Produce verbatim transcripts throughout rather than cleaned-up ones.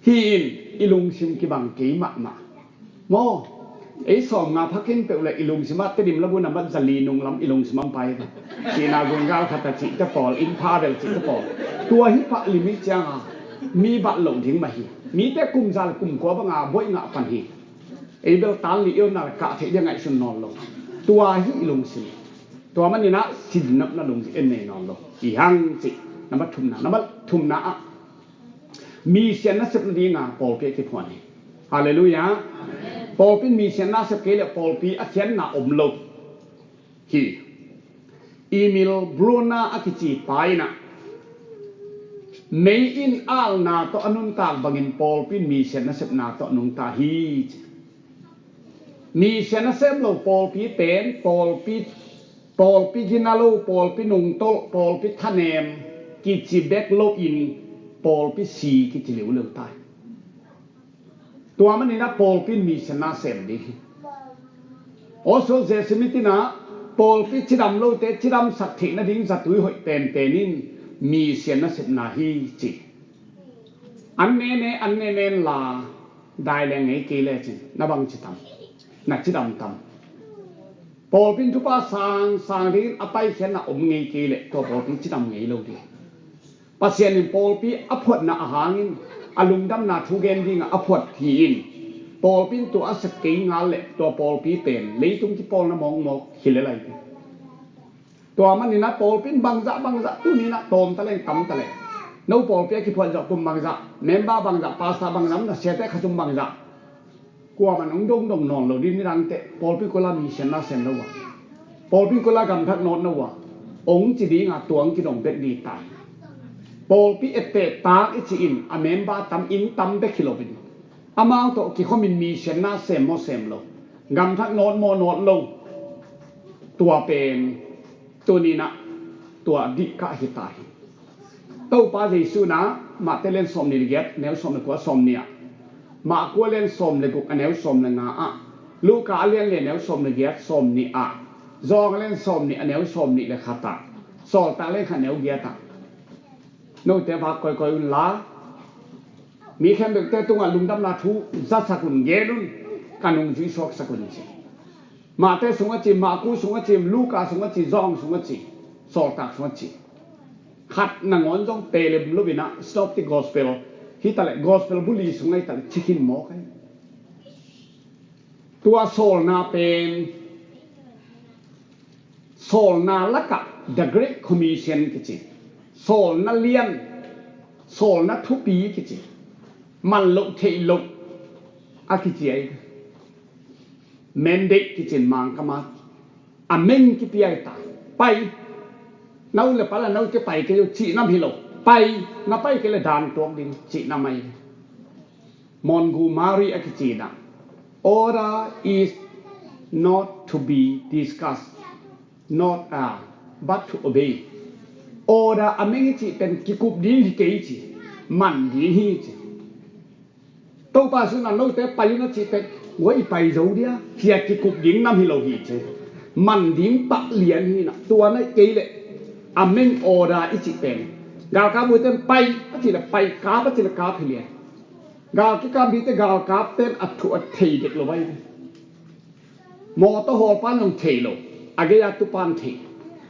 Hi in, i lungsim kibang kei mahmah. Maw, ei sawm nga phakin peuh le i lungsim ah Tedim labu nambat zali nung lam i lungsim am pai. Sihna gungal khat a cihte pawl, inn pha bel cihte pawl. Tua hi pah lim i cianga mi bat loh ding mah hi. Mite kum za le kum kua banga buai ngah pan hi. Ei bel tan li iona le kah theih dia ngaihsun nawn lo. Tua hi i lungsim. Tua maninah sinnopna lungsim en nei nawn lo. I hang cih nambat thumna, nambat thumna ah misian nasep nadinga pawlpi a kiphuan hi. Halleluiah. Pawlpi in misian nasep kei le pawlpi a khiatna om lo hi. Emil Brunner a kici pa inah mei in alna tawh a nuntak bangin pawlpi in misian nasepna tawh nungta hi ci. Misian nasem lo pawlpi pen pawlpi, pawlpi gina lo, pawlpi nungtolh, pawlpi thanem kici bek loin pawlpi si kici liuliu tai. Tua maninah pawlpi in misian nasem ding hi. Oswald J. Smith inah pawlpi cidam lote cidamsak theih nading zatui hoih penpen in misian nasepna hi ci. An nene an nene la dai le ngei kei lecin na bang ci tam, na cidam tam. Pawlpi in thupha sang sang dingin a paikhiatna om ngei kei le tua pawlpi cidam ngei lo ding. Pasian in pawlpi a phuatna a hangin a lungdamna thu gen dinga a phuat hi in pawlpi in tua a sep kei ngal le tua pawlpi pen leitung kipawlna mawkmawk hi le lai ding. Tua maninah pawlpi in bangzah bangzah tuninah tawm taleng tam taleng. No pawlpi a kiphuan zawh kum bangzah, member bangzah, pastor bangzah, na siate khatum bangzah. Kuaman hong dongdong nawn lo ding nidangte pawlpi kula misian nasem lo uh a, pawlpi kula gamthak nawt lo uh a, hong ci dinga tuang kidong bek di tai. Pawlpi etteh tak i ci in a member tam in tam bek hi lo in amau tawh kikhomin misian nasem maw sem lo, gamthak nawt maw nawt lo. Tua pen tuninah tua dihkah hi ta hi. Topa Jesu na Mate lian sawm nih le giat neu sawm le kua sawm nih ah, Marku lian sawm le guk a neu sawm le nga ah, Luka a lian lian neu sawm le giat sawm nih ah, Zawng a lian sawm nih a neu sawm nih le khat ah, Sawltak lian khat neu giat ah. Note vak koikoi un la, mi khempeuhte tungah lungdamna thu zasak un, gen un, ka nungzui suaksak un ci. Mate sungah ci, Marku sungah ci, Luka sungah ci, Zawng sungah ci, Sawltak sungah ci. Khat nangawn zong pelem lo inah Synoptic Gospel hi taleh Gospel buli sungah hi taleh ci khin mawk ahi. Tua sawlna pen sawlna lakah the Great Commission kici, sawlna lian, sawlna thupi kici, man loh theih loh a kici ahi. Mandate kicin Mangkam ah a meng kipia hi ta. Pai, na u le pa le na ute pai kei uh cih nam hi lo. Pai, na pai kei le dan tuak ding cih nam ahi. Montgomery a kici na, order is not to be discussed, not, uh, but to obey. Order a meng i cih pen kikup ding hi kei ci, man ding hi ci. Topa suna note pai un a cih pen, ua i pai zo dia, cia kikup ding nam hi lo hi ci. Man ding pah lian hi na, tua na kei le a meng order i cih pen, galkap bu ten pai a cih le pai, kap a cih le kap hi lian. Gal kikap bite galkap ten a thu a thei dek lo vai. Mawtaw hawlpan zong thei lo, a gei-a tupan thei.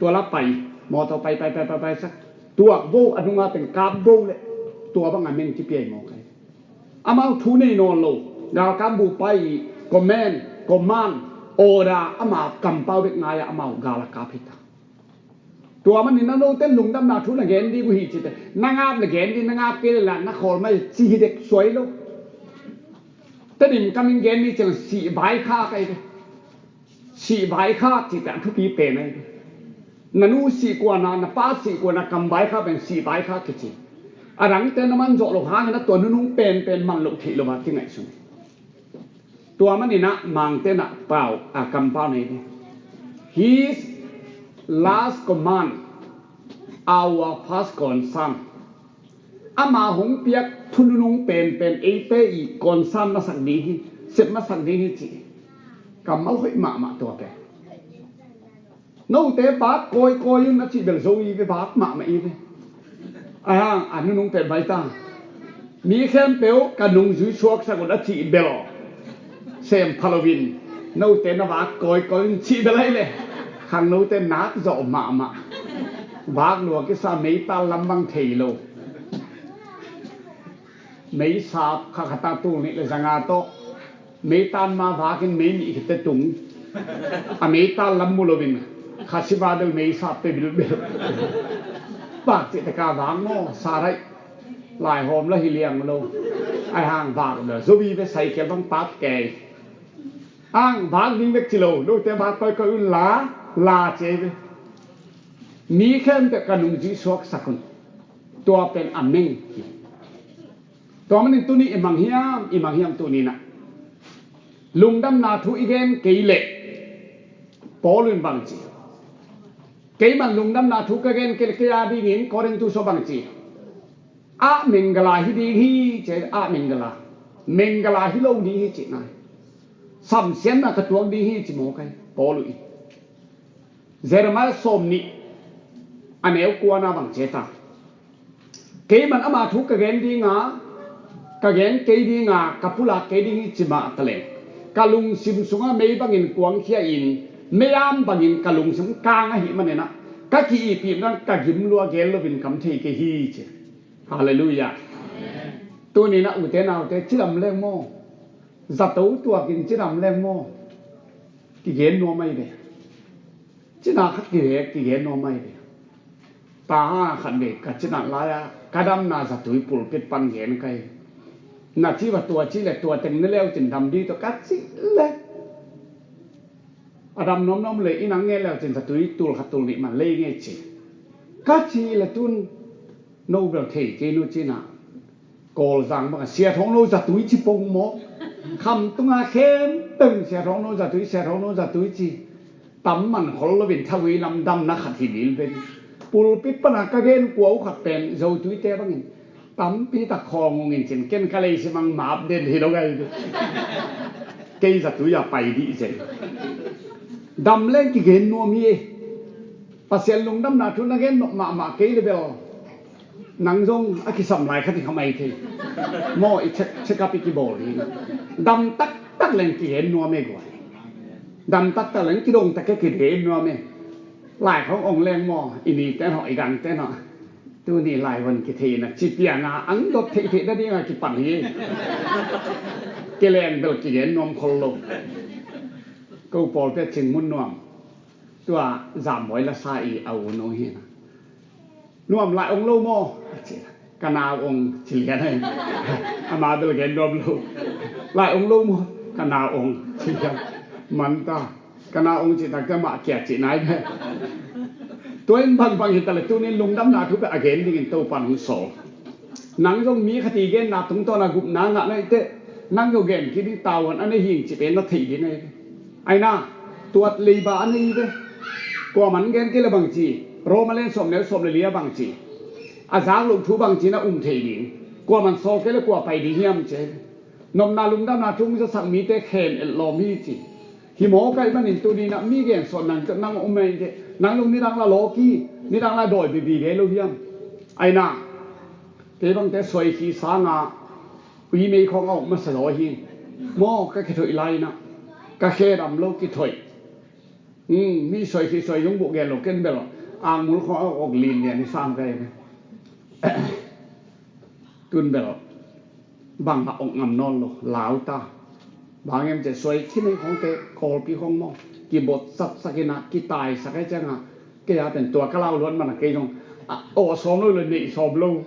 Tua la pai, mawtaw pai pai pai pai pai sak. Tuak bo a nunga pen kap bo le tua banga meng kipiai mawk ahi. Amau thu nei nawn lo, galkap bu pai, command, command, order, ama kampau bek ngai-a amau gal a kap hi ta. Tua manin a note lungdamna thu na gen ding uh hi cite, na ngap na gen ding, na ngap kei le la na khawl mai ci hi dek suai lo. Tedim kamin gen ding ciang sih bai kha kai ve. Sih bai kha cite a thupi pen ai ve. Na nu sih kuana, na pa sih kuana kam bai kha pen sih bai kha kici. A dangte na man zawh lo hangin a tua nunung penpen man loh theih lo a kingaihsun. Tua maninah Mangte nah pau a kampau nei ve. His last command, our first concern. Ama hong piak thununung penpen eite i concern masak ding hi, sep masak ding hi ci. Kammal hoih mahmah tua pen. Note bak kawikawi un a cih bel zo i ve, bak mahmah i ve. Ahang a nunung pen bai ta. Mi khempeuh ka nungzui suaksak un a cih bel sem pha loin, note na vak kawikawi un cih bel ahi leh khangnote nak zawh mahmah. Vak lua kisa, meitan lam bang thei lo. Meisap kha khat ah tul nih le zanga tawh meitan ma vakin mei nih khit teh tung. A meitan lam mu loin kha siva bel meisap pia bilbel. Vak cih teh ka vak maw, Sarai? Laihawm la hi liang lo. Ahi hang vak bel zo vive, cycle bang pat kei. Ang vak ding bek ci lo, note vak kawikawi un la, la ci ei ve. Mi khempeuh ka nungzui suaksak un. Tua pen a meng hi. Tua manin tuni i mang hiam, i mang hiam tuni-in ah? Lungdamna thu i gen kei leh Paul in bang ci? Keiman lungdamna thu ka gen kei leh kei a dingin Korin tu sua bang ci? A mengala hi ding hi ci, a mengala. Mengala hi lo ding hi ci nai. Samsiatna ka tuak ding hi ci mawk ahi Paul uh in. Jeremiah sawmnih a neu kuana bang ci ta? Keiman ama thu ka gen dinga, ka gen kei dinga, ka pulak kei ding hi ci mah taleng, ka lungsim sungah mei bangin kuangkhia in, mei-am bangin ka lungsim kang ahih manin ah, ka ki-ipihna ka gim lua gel loin kam thei kei hi ci. Halleluiah. Tuni-in ah ute naute, cidam leng maw? Zato tuakin cidam leng maw? Kigen nuam ahi ve. Cina khat kivek kigen nuam ahi ve. Taha khat ve ka cina lai-a ka damna zatui pulpit pan gen ka hi. Na ci va tua ci le tua teng ne leu cin dam ding tawh ka ci le. A dam nuamnuam le inn ang nge leu cin zatui tul khat tul nih man lei nge ci. Ka ci le tun no bel thei kei nu cina. Kawlzang bangah Sia Thawng No zatui ci pong maw? Kham tunga khempeuh in Sia Thawng No zatui, Sia Thawng No zatui ci. Tam man khol loin thawi lam damna khat hi dil ven. Pulpit pana ka gen kua uh khat pen zotuite bangin tampi tak khawng ung in cin, ken ka lei simang map den hi lo ngai. Kei zatui a pai dih zen. Dam leng kigen nuam hi e. Pasian lungdamna thu na gen nop mahmah kei le bel. Nang zong a kisam lai khat hi kha mai thei. Maw i check, check up i kibawl hi. Dam taktak leng kigen nuam e guai. Dam taktak leng kidong tak e kigen nuam e. Lai khong ong leng maw, i ni ten haw, i gang ten haw. Tuni lai van kithei na ci piana ang dot theih theih na dinga kipan hi. Kileng bel kigen nuam khol lo. Ko pawl pia cing mun nuam. Tua zambawi la sa i a u no hi na. Nuam lai ong lo maw? A ci, ka nau ong ci lian ai. Ama bel gen nuam lo. Lai ong lo maw? Ka nau ong ci lian. Man ta. Ka nau ong ci tak ta mah kia ci nai be. Tua in bang bang hi ta le tunin lungdamna thu ka a gen dingin Topan hong sawl. Nang zong mi khat i genna tungtawn a gupna ngah na hi teh, nang zong gen kik ding tavuan a nei hing ci pen na theih ding ahi ve. Aina, tuat leiba a nei ve. Kuaman gen kei le bang ci, Roma lian sawm neu sawm le li a bang ci. A zak loh thu bang ci na um thei ding. Kuaman sawl kei le kua pai ding hiam ci. Nopna lungdamna thu hong zasak mite khem etlawm hi ci. Hi mawk ahih manin tuni-in ah mi gen suan nang, nang um mai teh, nang zong nidang la lawk hi, nidang la dawi bibi ve lo hiam? Aina, kei bangte suai khi sanga ui mei khawng a uk masa zaw hi. Maw ka kithoih lai-in ah, ka khe dam lo kithoih. Hmm, mi suai khi suai zong buh gen lo ken bel. Angmul khawng a uk lin lian hi sam ka hi. Tun bel bang a ong ngam nawn lo, lau ta. Bang em ci suai khin ei khawngte, Kawlpi khawng maw, kibot sapsak in a, kitaisak ei cianga, kei a pen tua ka lau luat mana kei zong a, aw sawm lo le neih sawm lo.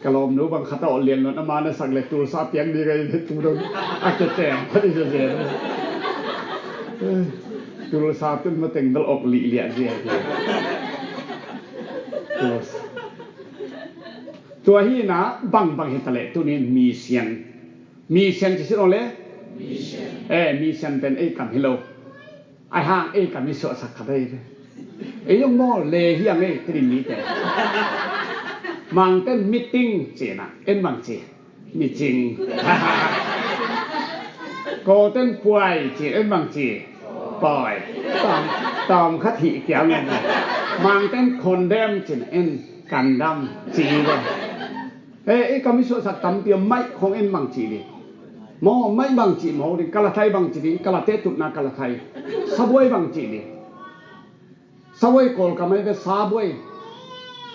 Ka lawmnu bang khat a aw lian luat ama na sak le tulsa piang ding ei tu dong a ke tem pha ding zen. Tulsa tun mateng bel ong lih liah zia. Tulsa. Tua hi na bangbang hi ta leh tunin misian. Misian ci sin aw le? Misian. Eh, misian pen ei kam hi lo. Ai hang ei kam hi suahsak khat ei. Ei zong maw le hiang ei tiri mite. Mangten meeting ci na en bang ci. Micing. Kawten puai ci en bang ci. Puai. Tawm, tawm khat hih kiam en. Mangten condemn ci na en. Kan dam ci ve. He, ei kam i suahsak tampi a, maih khong en bang ci ding. Maw, maih bang ci maw ding, kalathai bang ci ding, kalate tutna kalathai. Sabuai bang ci ding. Sabuai Kawlkam ai ve, sabuai.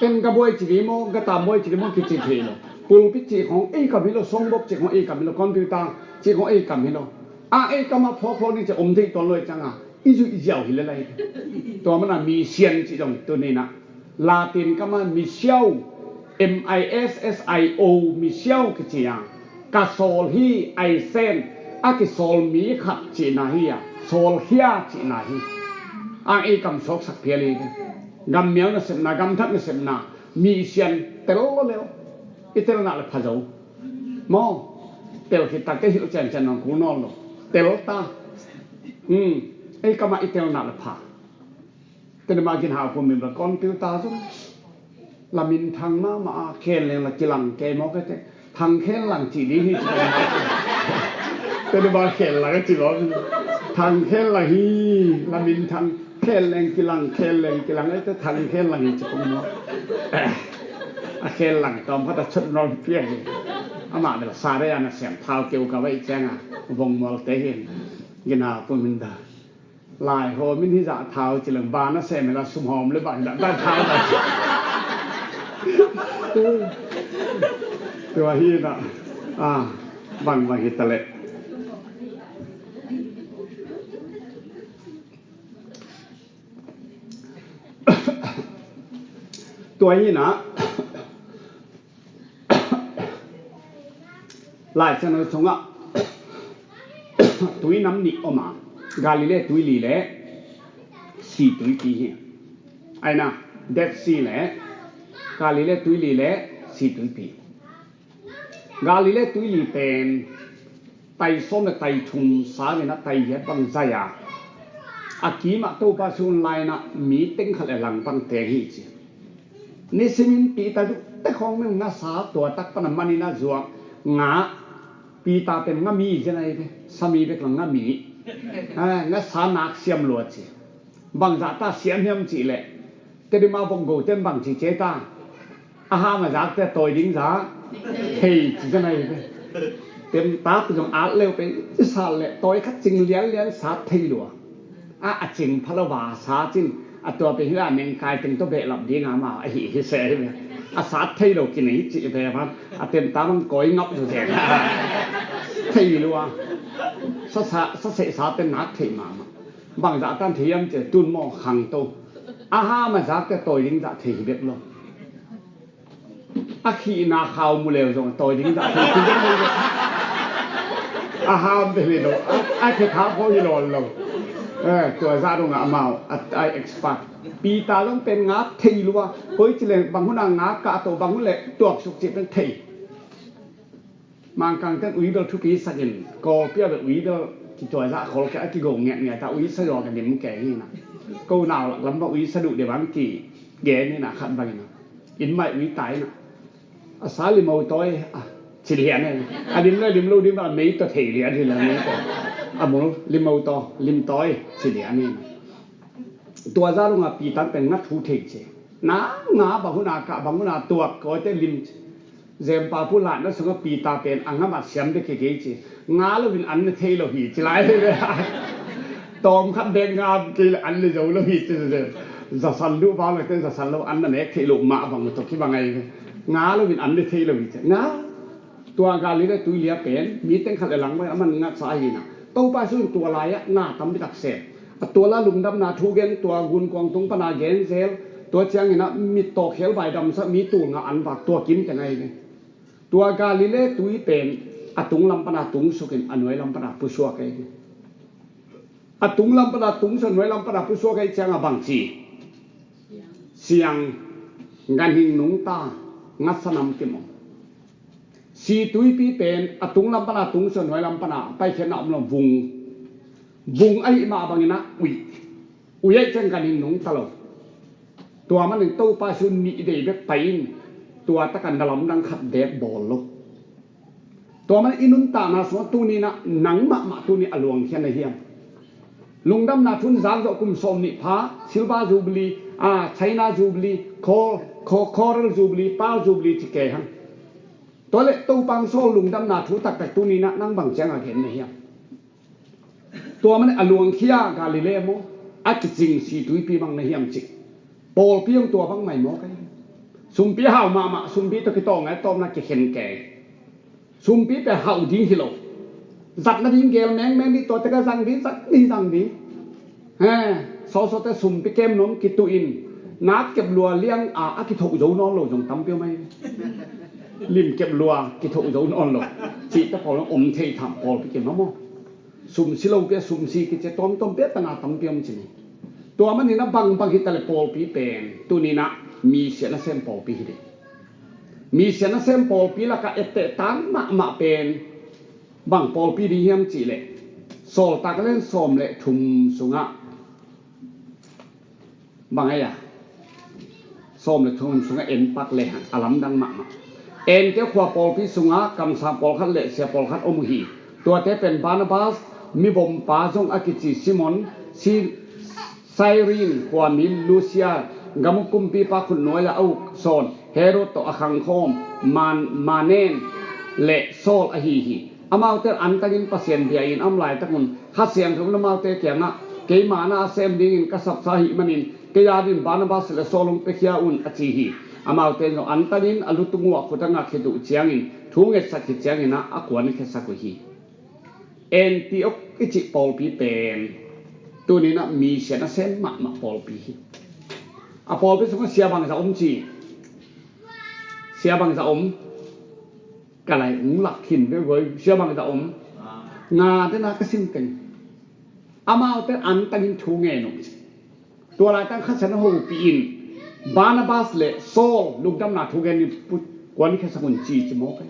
En gabuai ci ding maw, gatambuai ci ding maw, kici thei lo. Pulpit ci khong ei kam hi lo, songbok ci khong ei kam hi lo, computer ci khong ei kam hi lo. A, ei kam a phawkphawk ding ci om thei tuan lo i cianga i zuih ziau hi le lai. Tua mana misian ci zong tuninah Latin kama misiau, M I S S I O, misiau kici a, ka sawl hi, aisen, a kisawl mi khat cihna hi a, sawlkhia cihna hi. A, ei kam suaksak phial hi. Gammial nasepna, gamthak nasepna, misian tel lo leo. I telna le pha zo. Maw, tel khit tak kei hilh ciancian nang kul nawn lo. Tel ta. Hmm. Ei kamah i telna le pha. Tene mah ginhau pum in ba computer zong la minthang mahmah a, khen leng la kilang kei mawk ete. Thang khen lang cih ding hi ci. Tene mah khen lang a ci mawk. Thang khen lang hi, la minthang, khen leng kilang, khen leng kilang ete, thang khen lang hi ci pum mawk. Eh, a khen lang tawm khat a chot nawn piang hi. Amah bel sa dei a nasem thau keu ka vai cianga vongmual te hi. Ginhau pum in ba Lai hawm in hi zah thau ci leng, ba nasem hi la, sum hawm le ba hi la, ba thau ba. Tua hi na, a, bang bang hi ta leh. Tua hi na, Lai Siangtho sungah tui nam nih om a, Galilee tuili le Sea tuipi hi. Aina, Dead Sea le Galilee tuili le Sea tuipi. Galilee tuili pen tai sawm le tai thum sangin a tai hiat bang zai a, a kimah Topa sun laina mi teng khat le lang bang teng hi ci. Nisimin Peter duhte khawng min ngasa tua tak pana manin a zuak nga, Peter pen nga mi zia nai ve, sami bek la nga mi. Eh, ngasa nak siam lua ci. Bangzah ta siam hiam cih leh, Tedim a vok go ten bang ci cia ta. A ham a zakte tawi ding zah thei ci zia nai ve. Tem ta pi zong at leu pen i sat leh tawi khat cing lianlian sat thei lua. A, a cing pha lo va sat cin, a tua pen hi la nengkai teng tawh behlap ding a ma a hi hi se hi ve. A sat thei lo kinei cih ve van a tem ta bang kawi ngap zu zen. Thei lua. Sa, sa, sa seh sat ten nak thei mahmah. Bangzah tan thei hiam cih tun maw khangto. A ham a zakte tawi ding zah thei hi bek lo. A khihna khau mu leu zong tawi ding zah thei hi bek lo. A ham te hi lo. A, a khe kha pho hi lo lo. Eh, tua zah dong a amau a, a expert. Peter zong pen nga thei lua. Koi ci leng bang hun a nga kah to, bang hun le tuak suk ci pen thei. Mangkang ten ui bel thupi sakin, Kawlpi a bel ui bel kituai zah khol kei a kigo ngiatngiat a ui sa zaw ka dim kei hi na. Ko nau lak lam bang ui sa duh deuh bang kigen hi na khat bangin a. Inn mai ui tai na. A sa limau tawi, a, ci lian hi na. A lim le lim lo dim bang a mei taw thei lian hi la mei taw. A mul limau taw, lim tawi, ci lian hi na. Tua zah dong a Peter pen nga thu thei ci. Na nga bang hun a kah bang hun a tuak kawite lim ci. Zempa pu laina sungah Peter pen a ngam a siam dek kei ci. Nga lo in an na thei lo hi ci lai hi ve. Tawm khat bek ngam kei le an le zo lo hi ci. Zasan duh bang le ten zasan lo an na nek thei lo mah bang to ki bang ai ve. Nga lo in an na thei lo hi ci. Nga tua Galilee tuili a pen mi teng khat le lang bang a man ngat sa hi na. Topa sun tua lai-ah na tam bitak sem. A tua la lungdamna thu gen, tua gunkuang tung pana gen zel, tua ciangin a mittaw khel bai damsak mi tul nga an vak tua kim teng ahi ve. Tua Galilee tui pen a tunglam pana tungsukin a nuailam pana pusuak ahi ve. A tunglam pana tungsukin a nuailam pana pusuak ahi cianga bang ci. Siang ganhing nungta ngasa nam kim om. Sea tuipi pen a tunglam pana tungsukin a nuailam pana paikhiatna om lo vung. Vung ahi mah bangin a uih. Uih ahi ciang ganhing nungta lo. Tua manin Topa sun nih dei bek pai in tua taka na lamdang khat dek bawl lo. Tua manin i nuntakna sungah tuni in a nang mahmah tuni a luangkhia na hiam? Lungdamna thu zak zawh kum sawm nih pha, Silver Jubilee, a, China Jubilee, khawl, Kho-, Coral Jubilee, Pearl Jubilee ci kei hang. Tua leh Topa hong sawl lungdamna thu taktak tuni-in ah nang bang ciang a gen na hiam? Tua manin a luangkhia Galilee maw, a kicing Situipi bang na hiam cih. Pawlpi hong tua bang mai maw kai. Sumpi hau mahmah, sumpi tawh kitawng a tawpna kikhen kei. Sumpi pen hauh ding hi lo. Zat nading gel mengmeng ding, tuate ka zang ding, zat ni zang ding. He, sawsawte sumpi kem nuam kituh in, nak kep lua liang a, a kithoh zo nawn lo zong tampi om ahi. Lim kep lua, kithoh zo nawn lo. Cihte pawl om thei tham pawlpi kem maw. Sum si lo pia, sum si kici a tuamtuam pia, tana tampi om ci ni. Tua manin a bangbang hi ta leh pawlpi pen tuni-in ah misiah nasem pawlpi hi ding. Misiah nasem pawlpi lakah etteh tan mahmah pen bang pawlpi ding hiam cih leh, Sawltak a lian sawm le thum sungah bang ei a, sawm le thum sungah en pak le hang a lamdang mahmah. Antiok khua pawlpi sungah kamsang pawlkhat le sia pawlkhat om uh hi. Tuate pen Barnabas, mivompa zong a kici Simon, si-, Cyrene khuami Lucia, gam uh kumpipa khutnuai-ah a uksawn Herod tawh a khangkhawm Man-, Manaen le Saul ahi hi. Amaute antangin Pasian bia-in a om laitakun Kha Siangtho in amaute kiangah, keima na a sem dingin ka sapsa ahih manin kei adingin Barnabas le Saul hong piakhia un, a ci hi. Amaute zong antangin a lutung uh ah khut a ngak khit uh ciangin thu ngetsak khit ciangin ah a kuankhiasak uh hi. Antiok i cih pawlpi pen tuni-in ah misiah nasem mahmah pawlpi hi. A pawlpi sungah sia bangzah om ci. Sia bangzah om. Ka lai ung lak khin veve, sia bangzah om. Nga dena ka sim teng. Amaute antangin thu ngen uh ci. Tua laitak Kha Siangtho hopih in Barnabas le Saul lungdamna thu gen in put kuankhiasak un ci ci mawk ei.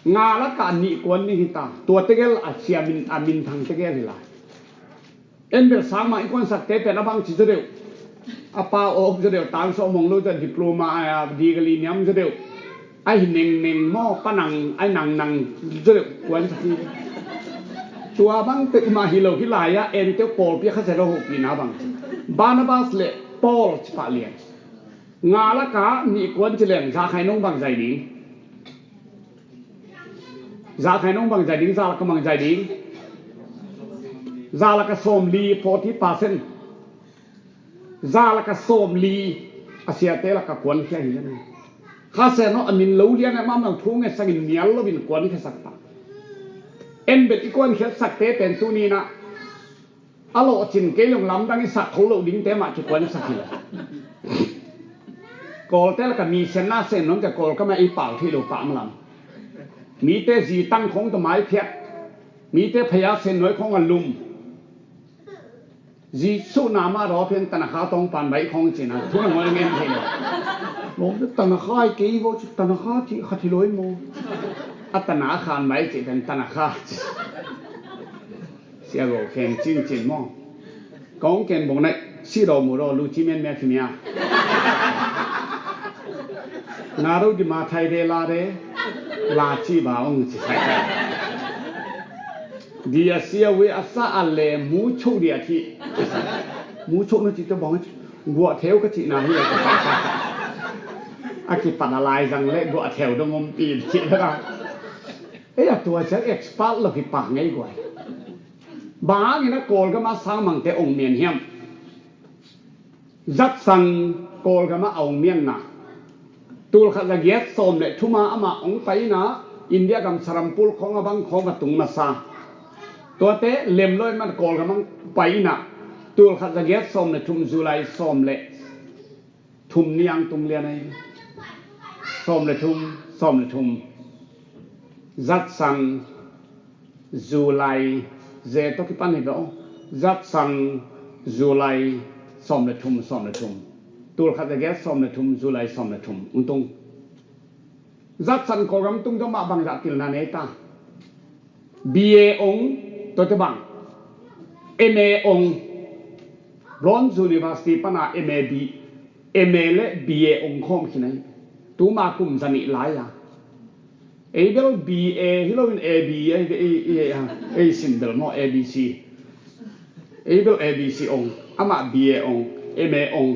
Nga lakah nih kuan ding hi ta. Tua tegel a sia min, a minthang tegel hi lai. En bel sangmah i kuansakte pen a bang ci zaw deuh. A pau awk zaw deuh, tansawh mong lo zaw, diploma, a, degree niam zaw deuh. A hi nengneng maw, pa nang, a hi nangnang zaw deuh kuansak hi. Tua bang peuhmah hi lo hi lai-ah Antiok pawlpi a Kha Siangtho hopihna bang ci. Barnabas le Paul ci pah lian. Nga lakah nih kuan ci leng, za khai nong bang zai ding. Za khai nong bang zai ding, za lakah bang zai ding. Za lakah sawmli, forty percent. Za lakah sawmli a siate lakah kuankhia hi. Kha Siangtho a min lo lian a, mahmah thu ngetsak in nial lo in kuankhiasak ta. En bel i kuankhiatsakte pen tuni-in ah a lawhcin kei long lamdang i sak kho loh dingte mah kikuansak hi lo. Kawlte lakah misiah nasem nuam ci a Kawlgam ah i pau thei lo pah malam. Mite zi tang khawng tawh maiphiat. Mite phaya sen nuai khawng a lum. Zi suhna mah daw phian tanakha tawng pan baih khawng cihna thu na ngol ngen thei lo. Lawmte tanakha i kei vaw ci, tanakha cih khat hi lo i maw. A tana a khan baih cih pen tanakha ci. Sia go ken cin cin maw. Kong ken bong nai si do mu do lu ci men mia khi mia. Nga do di ma thai de la de la ci ba ong ci sai. Di a sia we a sa a le mu chu di a ci. Mu chu na ci to bong ci. Gua theu ka ci na hi a. A ki pan a lai zang le gua theu dong om pi ci la. Ei a tua ciang expert lo hi pah ngei guai. Bang hangin a Kawlgam a sangmangte ong mian hiam? Zatsang Kawlgam a ong mianna. Tulkhat zagiat sawm le thum a amah ong pai inah India gam Sarampur khawng a bang khawng a tung masa. Tuate lem lo in man Kawlgam a pai inah tulkhat zagiat sawm le thum July sawm le thum ni ang tung lian ahi. Sawm le thum, sawm le thum. Zatsang July ze tawh kipan hi lo. Zatsang July sawm le thum, sawm le thum. Tulkhat zagiat sawm le thum, July sawm le thum. Ung tung. Zatsang Kawlgam tung tawh mah bangzah pilna nei ta. B A ong, tuate bang. M A ong. Bronx University pana M A B, M A le B A ong khawm khin ahi. Tuma kum zanih lai a. Ei bel B A hi lo in A B ei, ei, ei, ei sin bel maw A B C. Ei bel A B C ong, amah B A ong, M A ong.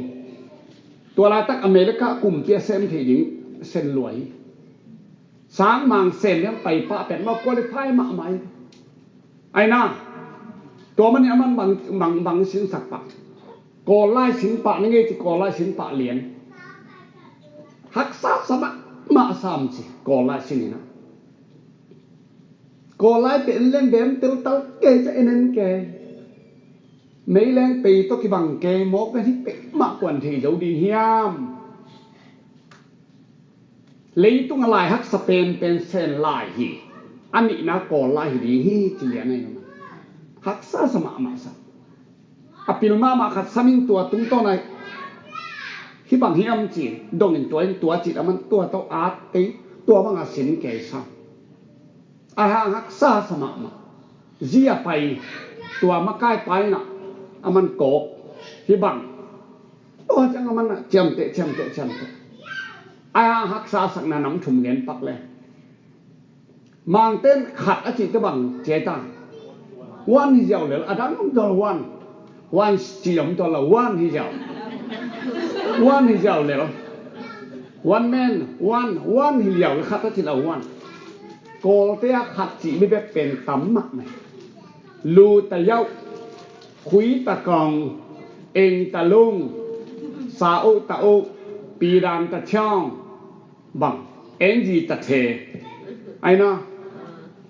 Tua laitak America kumpi a sem thei ding sen lua hi. Sangmang sem lian pai pah pen mah qualify mahmah hi. Aina, tua manin aman bang, bang, bang sinsak pah. Kawl lai sin pah na ngei ci, Kawl lai sin pah lian. Haksa sa mahmah sam ci, Kawl lai sin ina. Kawl lai pen leng bem teltal kei ca en en kei. Meileng pei tawh kibang kei mawk pen hi pek mah kuan thei zo ding hiam? Leitung a lai haksa penpen sen lai hi. A nihna Kawl lai hi ding hi ci lian ahi. Haksa sa mahmah sa. A pil mahmah khat samin tua tungtawn a hi bang hiam ci dongin tua in tua cit a man tua tawh at tei tua banga sin kei sa. A hang haksa sa mahmah. Zi a pai tua makai paina a man kawk hi bang. Tua ciang a man ciamteh ciamteh ciamteh. A hang haksa sakna nam thum gen pak le. Mangten khat a cihte bang ciai ta. One hi ziau lel a dang om dol one. One ci om dol a one hi ziau. One hi ziau lel. One man, one, one hi ziau lel khat a cih la one. Kawlte a khat cih mi bek pen tam mahmah. Lu ta yauh, khui ta kong, eng ta lung, sa uh ta uh, pi dan ta ciang. Bang, N G ta the. Aina,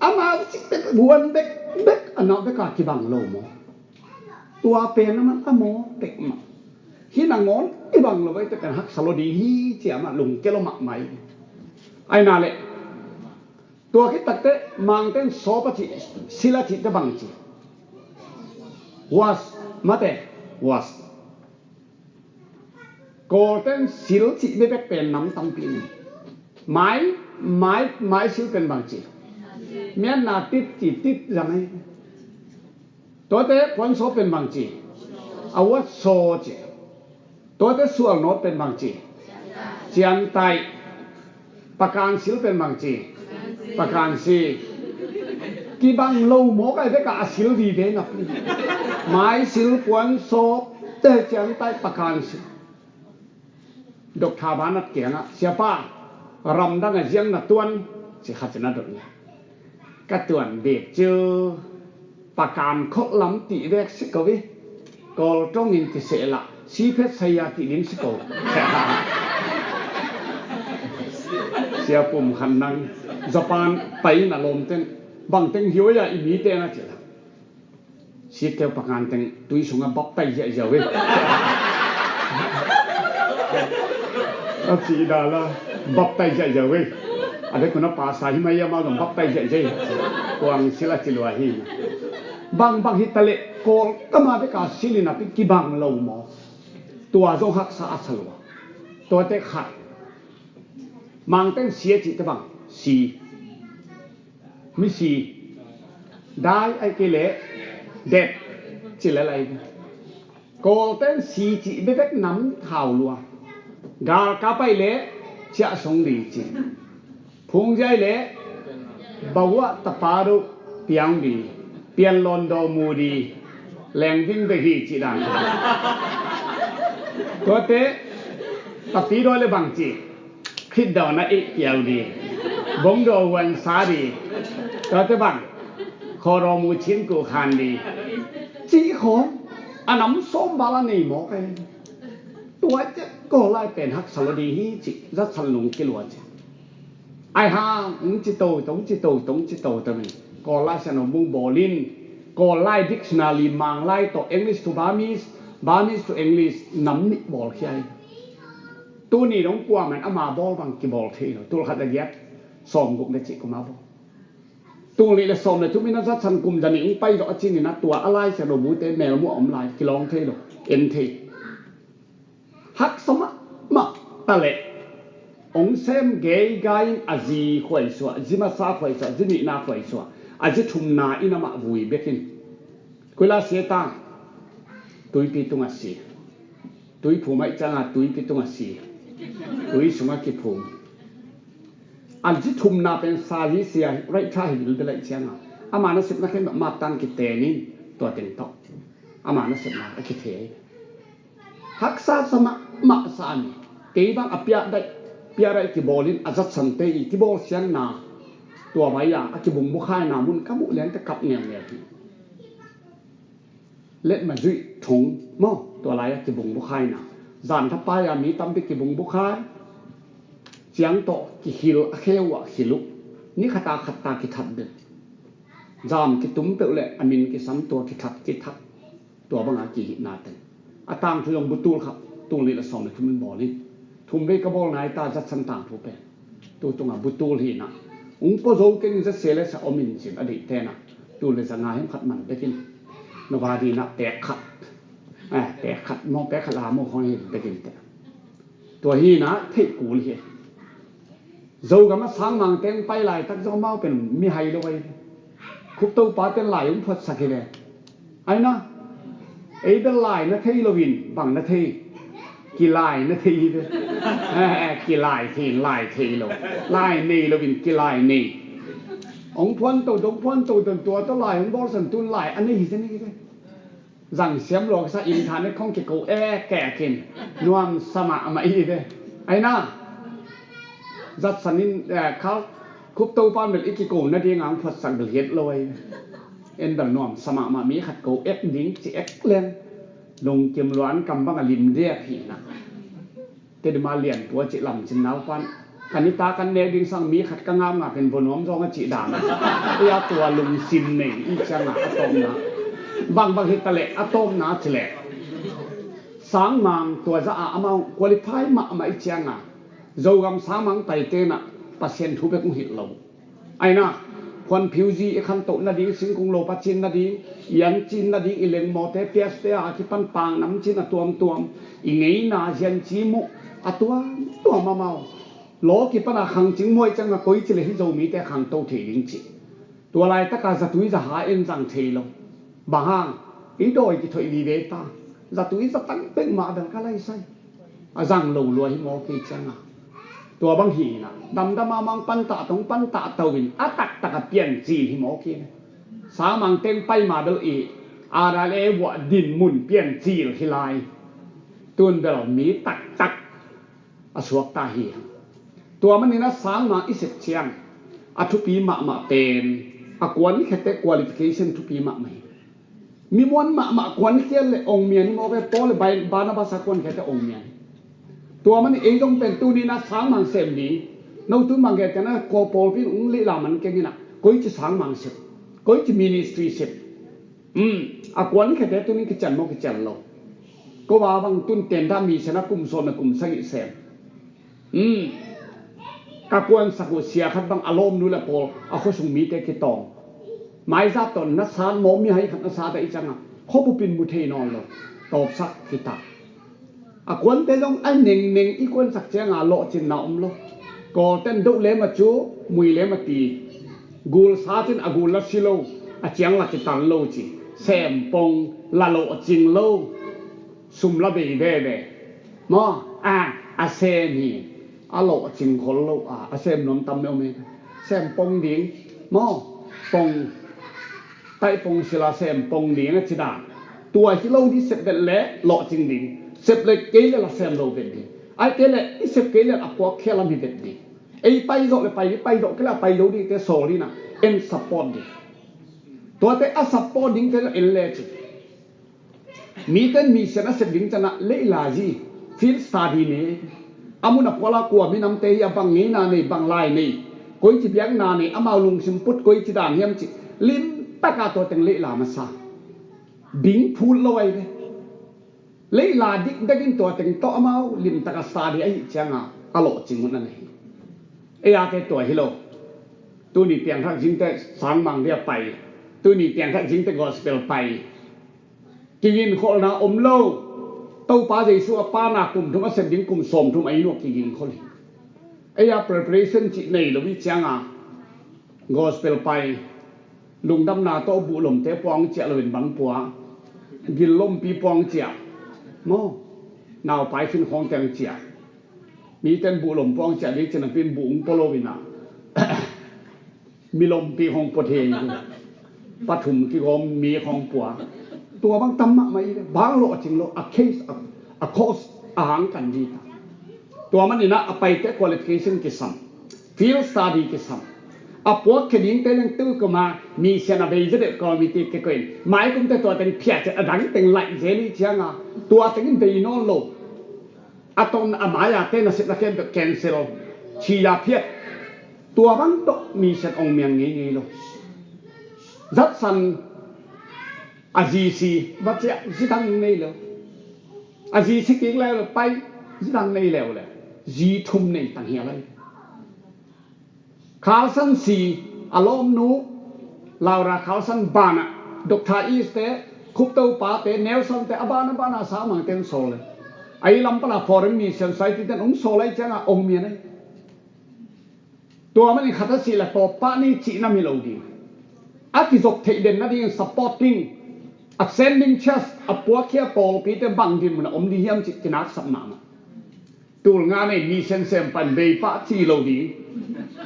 ama cik bek, buan bek, bek, a nau bek a kibang lo maw. Tua pen a man a maw bek mah. Hi nangawn i bang lo vai te pen haksa lo ding hi cia mah lungke lo mahmah hi. Aina le, tua khit takte, Mangten sawp a ci, sil a ci te bang ci. Was, mate, was. Kawlten sil cih bebek pen nam tampi ni. Mai, mai, mai sil pen bang ci. Mianna tit ci tit zang hi. Tuate puansaw pen bang ci. A wat saw ci. Tuate sual nawt pen bang ci. Ciantai. Pakan sil pen bang ci. Pakan si. Kibang lo mawk ai beka a sil vive napi. Mai sil puan sawp te ciantai pakan si. Dr. Banat kiangah, "Siapa, ramdang a ziang na tuan?" ci khat in a dot ni. Ka tuan bek cu pakan kholh lam tih vek si ko i, Kawl ṭong in ti sehla, siphet saya tih din si ko. Sia Pum Khan nang Japan pai na lawmten bangteng hiawia i mite na cila. Sikeu pakan teng tui sungah baptai ziahziah ve. A ci dala baptai ziahziah ve. A dek kuna pasa hi mai ama zong baptai ziahziah. Kuang sila ci lua hi. Bang bang hi tale Kawl kama beka silin a pi kibang lo maw. Tua zong haksa a sa lua. Tua te khat. Mangten si a ci te bang si. Misi dai ai kei le det ci le lai. Kawlten si cih bebek nam thau lua. Galkap ai le ciah song di ci. Phungziai le bawa taparu piang di. Pian lawn daw mu di. Leng ding bek hi ci dan. Tuate tapi daw le bang ci. Khitdawna i piau di. Bongdaw huan sa di. Tuate bang. Khawraw mu chin ku khan di. Cih khawng a nam sawm bala nei mawk e. Tua cek Kawl lai pen haksa lo di hi cih zatsan lung kilua cih. Ai hang ung ci to tong ci to tong ci to tong in Kawl lai sano mung bawlin Kawl lai dictionary Manglai to English to Burmese, Burmese to English nam nih bawl khia hi. Tuni dong kuaman ama bawl bang kibawl thei lo. Tul khat a giat sawm guk le cih kuma bawl. Tul nih le sawm le thum ina zatsan kum zani ung pai lo a cin ina tua a lai sia lo mute mel mu a om lai kilawng thei lo. En thei. Haksa mahmah ta le. Ong sem gei gai in a zi khuai suah, zi masa khuai suah, zi nihna khuai suah, a zi thumna in amah vui bekin. Kuila sia ta. Tuipi tungah si. Tui phum aih cianga tuipi tungah si. Tui sungah kiphum. A zi thumna pen sa zi sia raih tha hi bilbil aih cianga. Ama nasepna khen mah tang kitenin tua teng tawh. Ama nasepna a kithei. Haksa sa mahmah sa a ni. Kei bang a piah daih, piah daih kibawlin a zatsante i kibawlsiatna, tua vai-a a kibungbukhaina mun ka muh liante kap ngeungeu hi. Letmazuih thong maw, tua lai-a kibungbukhaina. Zanthapai-a mi tampi kibungbukhai. Ciang tawh kihil a kheu ah khil uh. Ni khata khata kithat den. Zam kitum peuh le a min kisam tua kithat kithat. Tua banga kihihna teng a tangthu zong butul khat tul nih le sawm le thum in bawl in. Thum vei ka bawl nai ta zatsan tangthu pen. Tu tunga butul hi na. Ung pua zo keng in zatsia le sa om in cin a deih tena. Tul le zanga hem khat man bekin. Nova dina pek khat. Eh, pek khat maw, pek khat la maw khong hi bekin te. Tua hi na theih kul hi. Zogam a sangmang teng pai laitak zong amau pen mihai lo ahi ve. Khup topa ten lai hong phuatsak hi ve. Aina, ei bel lai na thei loin bang na thei? Kilai na thei hi ve. Eh, eh, kilai thei, lai thei lo. Lai nei loin kilai nei. Hong phuanto, dong phuanto, don tua tawh lai hong bawlsan tun lai a nei hi zen hi ve. Zang siam lua kisa in thanet khong kiko e kek in nuam sa mahmah i ve. Aina, zatsan in, eh, khal khup topa bel i kiko nading ang phuatsak bel hiat lo ahi ve. En bel nuam sa mahmah mi khat ko ek ding ci ek leng lungkim luan kam bang a lim dek hi na. Tedima lian tua cih lamcin naupan kan i ta kan nek ding sang mi khat ka ngam ngak in vo nuam zong a cih dan. I a tua lungsim nei i cianga a tawpna. Bang bang hi ta leh a tawpna ci leh. Sangmang tua za a amau qualify mahmah i cianga. Zogam sangmang taitena Pasian thu bek hong hilh lo. Aina, khuanphiuzi i khantoh nading, singkung lopa cin nading, i an cin nading, i lengmawte piaste a kipan pang nam cin a tuamtuam, i ngeina zian ci muh a tuamtuam amau. Law kipana khangcing muai canga koi ci le hi Zomite khangto thei ding ci. Tua laitaka zatui zaha en zang thei lo. Bang hang, i dawi kithoih vive ta. Zatui zatang pek mah bel ka laisai. A zang lo lua hi maw kei cianga. Tua bang hi na, damdam a mang pantah tong pantah to in a taktak a piancil hi maw kei. Sangmang teng pai ma bel i, a ra le vua din mun piancil hi lai. Tun bel mi taktak a suakta hi. Tua manin a sangmang i sep ciang a thupi mahmah pen a kuan khete qualification thupi mahmah hi. Mi muan mahmah kuan khial le ong mian hi maw ve, Paul le Bai-, Barnabas a kuan khiate ong mian. Tua man ei dong pen tuni na sangmang sem ding. No tu mang khiate na ko Paul pin ung lih la man keng ina. Koi ci sangmang sep. Koi ci ministry sep. Um, a kuan khiate tuni kician maw kician lo. Ko ba bang tun ten da mi sena kum sawm na kum sagih sem. Um, ka kuansak uh sia khat bang a lawmnu le pawl a khuasung mite kitawng. Maizat tawh na sat maw mihai khat na sat a i canga khuapupin mu thei nawn lo. Tawpsak kita. A kuante zong a nengneng i kuansak cianga lawhcinna om lo. Kawlten doh lem a cu mui lem a ti. Gul sa cin a gul la si lo. A ciang la kitan lo ci. Sempong la lawhcing lo. Sum la bei veve. Maw, a, a sem hi. A lawhcing khol lo a, a sem nuam tam meuh meuh. Sem pong ding. Maw, pong. Taih pong sila sem pong ding a ci dan. Tua hi lo ding sep vet le lawhcing ding. Sep le kei le la sem lo vet ding. Ai kei le i sep kei le a puak khia lam hi vet ding. Ei pai zawh le pai ding, pai zawh kei le a pai zo ding te sawl ding a en support ding. Tuate a support ding te en le ci. Miten mi sian a sep ding cana leila zi field study nei. A mun a kuala kua minamte hi a bang ngeina nei, bang lai nei. Koi ci biakna nei, amau lungsim put koi ci dan hiam ci. Lim taka tua teng leila masa. Bing phut lo ai ve. Leila dik dekin tua teng tawh amau lim taka study ahi cianga a lawhcing un a nei. Ei a te tua hi lo. Tuni piangthak zingte sangmang dia pai. Tuni piangthak zingte gospel pai. Kiginkholhna om lo. Topa Jesu a pana kum thum a sep ding kum sawm thum a inn uh kiginkhol hi. Ei a preparation cih nei lo i cianga gospel pai. Lungdamna tawh buhlomte puang ciah loin bang pua. Gillompi puang ciah. Maw. Naupai khin khawng teng ciah. Miten buhlom puang ciah ding cina pin buh ung polo ina. Milompi hong pua thei hi. Pathum kigawm mi hong pua. Tua bang tam mahmah i bang lawhcing lo a case a, a cause a hang kan di ta. Tua manin ah a paite qualification kisam, field study kisam, a puak khia dingte leng tu kuma mission a bei zia deuh committee kikoih in, maikumte tua teng phiat ciat a dang teng laih zel hi cianga, tua teng in bei nawn lo. A ton a mai-a te nasepna khempeuh cancel, thia phiat. Tua bang tawh mission ong miang ngeingei lo. Zatsan a zi si va ciah, zi dang nei lo. A zi si kik leu le pai, zi dang nei leu le, zi thum nei tang hi a lai. Carlson si, a lawmnu Laura Carlson banah Doctor East te, Khupto pate, Nelson te, a ban a ban a sangmangte hong sawl le, a i lam pana Foreign Mission Society ten hong sawl lai cianga ong mian ai. Tua manin khat a si le pawpah ni cihna mi lo ding. A kizop theih den nadingin supporting, a sending church, a puakkhia pawlpite bang dinmun a om ding hiam cih kinaksap mahmah. Tul nga nei mission sem pan bei pah ci lo ding.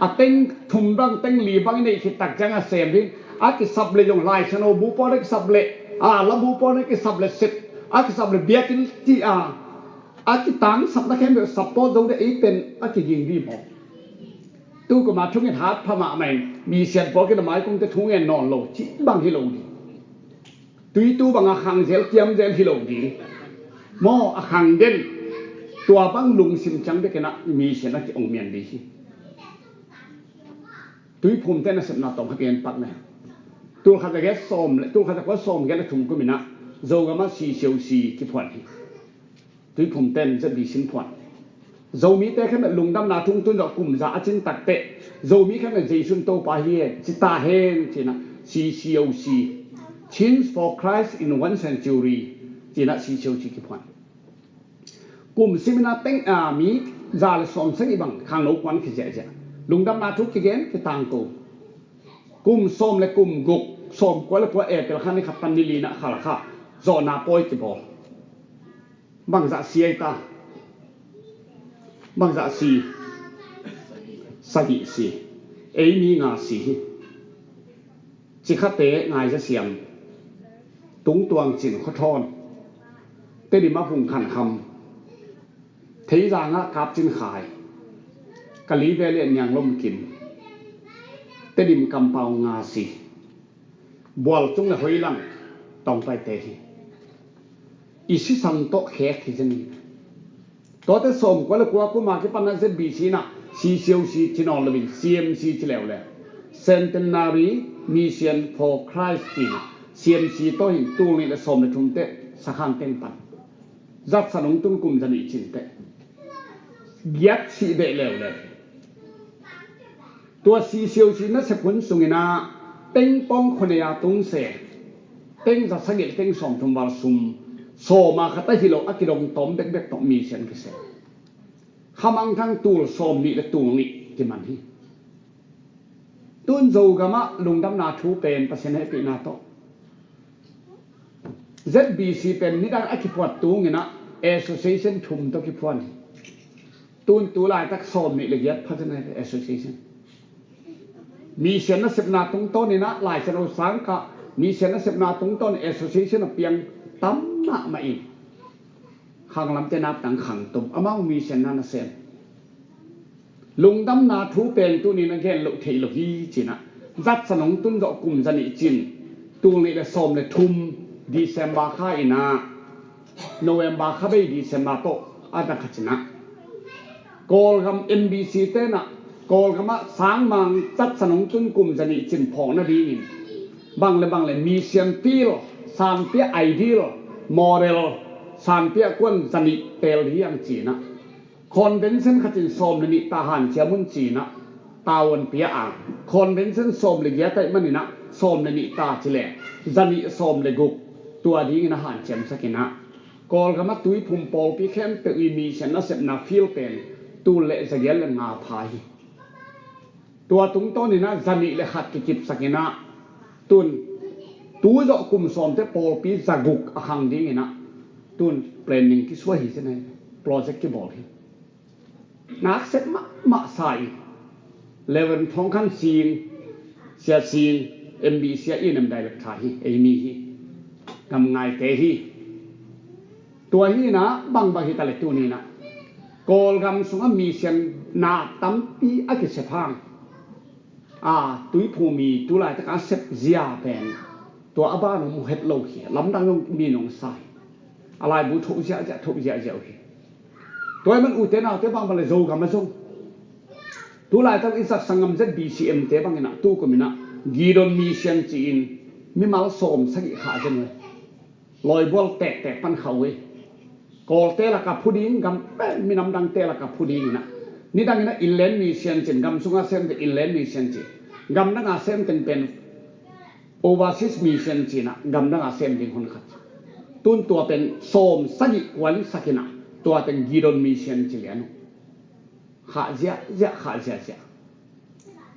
A teng thum bang teng li bang i neih khit tak ciang a sem ding. A kisap le zong Lai Siangtho bu pawn a kisap le, a la bu pawn a kisap le sep, a kisap le biakinn ci a, a kitangsapna khempeuh support zo de ei pen a kiging dih maw? Tu kuma thungin hat pha mahmah in mission pawl kina maikumte thu ngen nawn lo cih bang hi lo ding. Tuitu bang a khang zel kiam zel hi lo ding. Maw a khang den, tua bang lungsim ciang bekin ah mission a ki ong mian dih hi. Tuiphumte nasepna tawm kha pian pak ne. Tul khat za giat sawm le, tul khat za kua sawm giat le thum kum in ah Zogam ah C C O C kiphuan hi. Tuiphumte'n Z B C in phuan. Zomite khempeuh lungdamna thu tun zawh kum za a cin takteh, Zomi khempeuh Jesu in Topa hi e, ci ta hen, ci-in ah C C O C, Church for Christ in One Century, ci-in ah C C O C kiphuan. Kum sim in ah teng, a, mi za le sawm sagih bang khangno kuan kiziahziah. Lungdamna thu kigen kitangko. Kum sawm le kum guk, sawm kua le kua April kha ni khat pan ni li in ah Khalkha zawhna pawi kibawl. Bangzah si ai ta? Bangzah si? Sagih si. Ei mi nga si hi. Cikhate Ngaiza Siam, Tungtuang Cin Khua Thawn, Tedim ah Hung Khan Kham, Theizang ah Kap Cin Khai, Kali Valley ah Niang Lom Kim, Tedim Kampau nga si. Bual Cung le Hoilang Tawngpaite hi. I sisan tawh khek hi zen hi. Tuate sawm kua le kua kum a kipan ah Z B C in ah C C O C ci nawn lo in C M C ci leuleu, Centenary Mission for Christ ci-in ah C M C tawh hin tul nih le sawm le thum teh Sakhan teng pan zatsan hong tun kum za nih cin teh giat sih beh leuleu. Tua C C O C nasep hun sungin ah teng pawng khua nei a tung se, teng za sagih le teng sawm thum val sum, sawm a khat ahi lo a kidong tawm bekbek tawh mission kisem. Khamangthang tul sawm nih le tul nih kiman hi. Tun Zogam ah lungdamna thu pen Pasian hehpihna tawh Z B C pen nidang a kiphuat tungin ah association thum tawh kiphuan hi. Tun tu laitak sawm nih le giat pha zen hi association. Mission nasepna tungtawnin ah Lai Siangtho sangkah, mission nasepna tungtawnin association a piang tam mahmah in, khanglamte naptang khangtum amau mission na nasem. Lungdamna thu pen tunin a gen loh theih lo hi, ci-in ah zatsan hong tun zawh kum za nih cin, tul nih le sawm le thum December kha in ah, November kha bei December tawh a dang kha cin ah, Kawlgam M B C te'n ah Kawlgam ah sangmang zatsan hong tun kum za nih cin phawk nadingin bang le bang le mission field, sanpia ideal, model, sanpia kuan za nih teel ding hi hang, ci-in ah convention khat in sawm le nih ta hanciam un, ci-in ah tavuan pia a, convention sawm le giat ahih manin ah sawm le nih ta ci leng za nih sawm le guk, tua dingin a hanciamsak in ah Kawlgam ah Tuiphum pawlpi khempeuh i mission nasepna field pen tul le za giat le nga pha hi. Tua tungtawnin ah za nih le khat kikipsak in ah tun tu zawh kum sawm teh pawlpi za guk a khang dingin ah tun planning kisuah hi, ci-in ah project kibawl hi. Nak sep mahmah sa in Reverend Thawng Khan Sing, Sia Sing, M B C a E and M director hi, ei mi hi. Gam ngaite hi. Tua hi in ah bangbang hi ta leh tuni in ah Kawlgam sungah mission na tampi a kisep hang, a, Tuiphum i tu laitak a sep zia pen tua a ban om het lo hi. Lamdang zong mi nong sa hi. A laibu thoh ziahziah, thoh ziahziah uh hi. Tua ahih man ute naute bangbang le Zogam a zong tu laitak i zat sanggam Z B C M te bangin ah tu kum in ah Gideon Mission ci-in mimal sawm sagih khah zen uh hi. Lawibual tektek pan khah uh hi. Kawlte lakah phu ding, gam pen minam dangte lakah phu ding in ah, nidang in ah Inland Mission ci-in, gam sunga sem teng Inland Mission ci, gam danga sem teng pen Overseas Mission ci-in ah gam danga sem ding hun khat. Tun tua pen sawm sagih kuan sak in ah tua teng Gideon Mission ci lian uh. Khah ziahziah, khah ziahziah.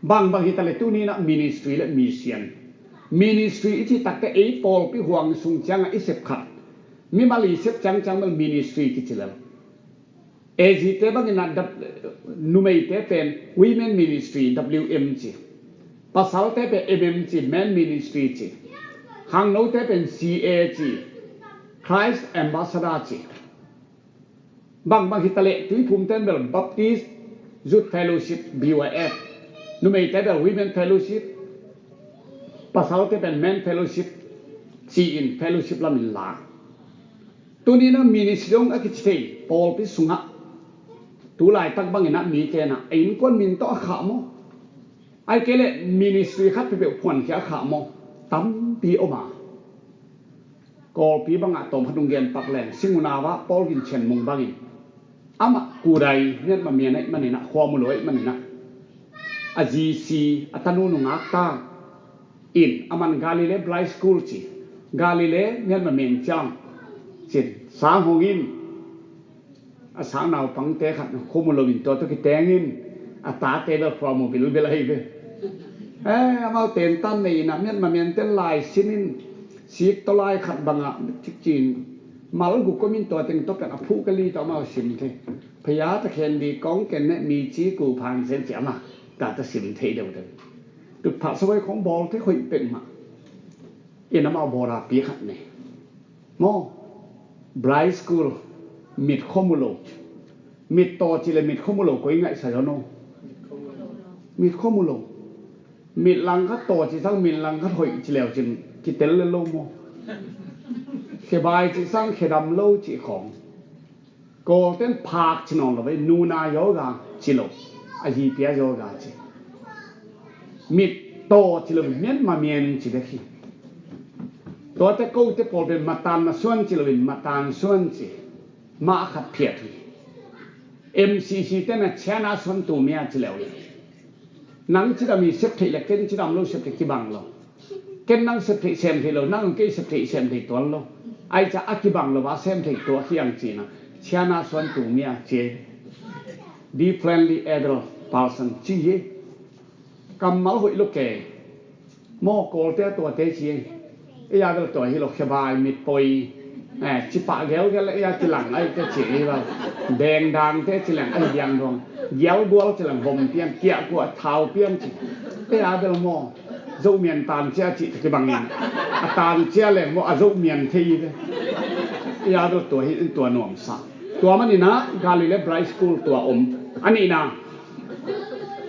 Bangbang hi ta le tuni in ah ministry le mission. Ministry i cih takte ei pawlpi huang sung ciangah i sep khat, mimal i sep ciangciang bel ministry kici lel. A Z te bangin ah dap-, numeite pen Women Ministry, W M ci. Pasalte pen M M ci, Men Ministry ci. Khangnote pen C A ci, Christ Ambassador ci. Bangbang hi ta le Tuiphum ten bel Baptist Youth Fellowship, B Y F. Numeite bel Women Fellowship. Pasalte pen Men Fellowship ci-in fellowship lamin la. Tuni in ah ministry dong a kici thei pawlpi sungah tu laitak bangin ah mite in ah a innkuan min tawh a khah maw, ahih kei leh ministry khat peuhpeuh phuankhia a khah maw, tampi om a. Kawlpi bangah tawm khat hong gen pak leng, Singunau ah Paul Gin Chin Mung bangin, amah Kudai, Myanmar mian ahih manin ah, Khuamulo ahih manin ah, a G C, a tanu nungak ta in, aman Galilee Blind School ci, Galilee Myanmar mian ciang cin sang hong in, a sang naupangte khat Khuamulo in tua tawh kiteng in, a tate bel Khuamu bilbil ahi ve. Eh, amau tentan nei in ah Myanmar mian ten lai sim in, sik tawh lai khat bangah cik cin, mal guk om in tua teng tawh pen a phuh ka li tawh amau sim thei. Phaya ta khen di kong ken ne mi ci ku phan sen ci amah ta ta sim thei deuh deuh. Tutphah sawai khong bawl thei hoih pek mah. In amau bawl a pi khat nei. Maw, Blind School, mit Khuamulo. Mit taw ci le mit Khuamulo koi ngaihsa zaw no. Mit Khuamulo. Mit langkhat taw ci sang mit langkhat hoih ci leu cin kitel le lo maw. Khebai ci sang khedam lo ci khawng. Kawlten phak ci nawn lo ve, nuna yoga ci lo, a hipia yoga ci. Mit taw ci lo, Myanmar mian ci dek hi. Tuate kote pawl pen matan masuan ci lo in matan suan ci. Mah khat phiat hi. M C C te na China suan tu mia ci leu le. Nang cidam hi sep theih le ken cidam lo sep theih kibang lo. Ken nang sep theih sem theih lo, nang kei sep theih sem theih tuan lo. Ai ca a kibang lo a sem theih tuah hiang cina. China suan tu mia ci. Differently abled person ci hi. Kammal hoih lo kei. Maw Kawlte a tuate ci ei. Ei a bel tua hi lo, khebai, mitpoi, eh, cipah gelgel ei a kilang ai te ci ei bel. Bengdangte ci leng ai biang dong. Gialgual ci leng vom pian, kiahkuah thau pian ci. Ei a bel maw Zomian tan cia ci kibangin. A tan cia leng maw a Zomian thei hi ve. Ei a bel tua hi in tua nuamsa. Tua manin ah Galilee Blind School tua om. A nihna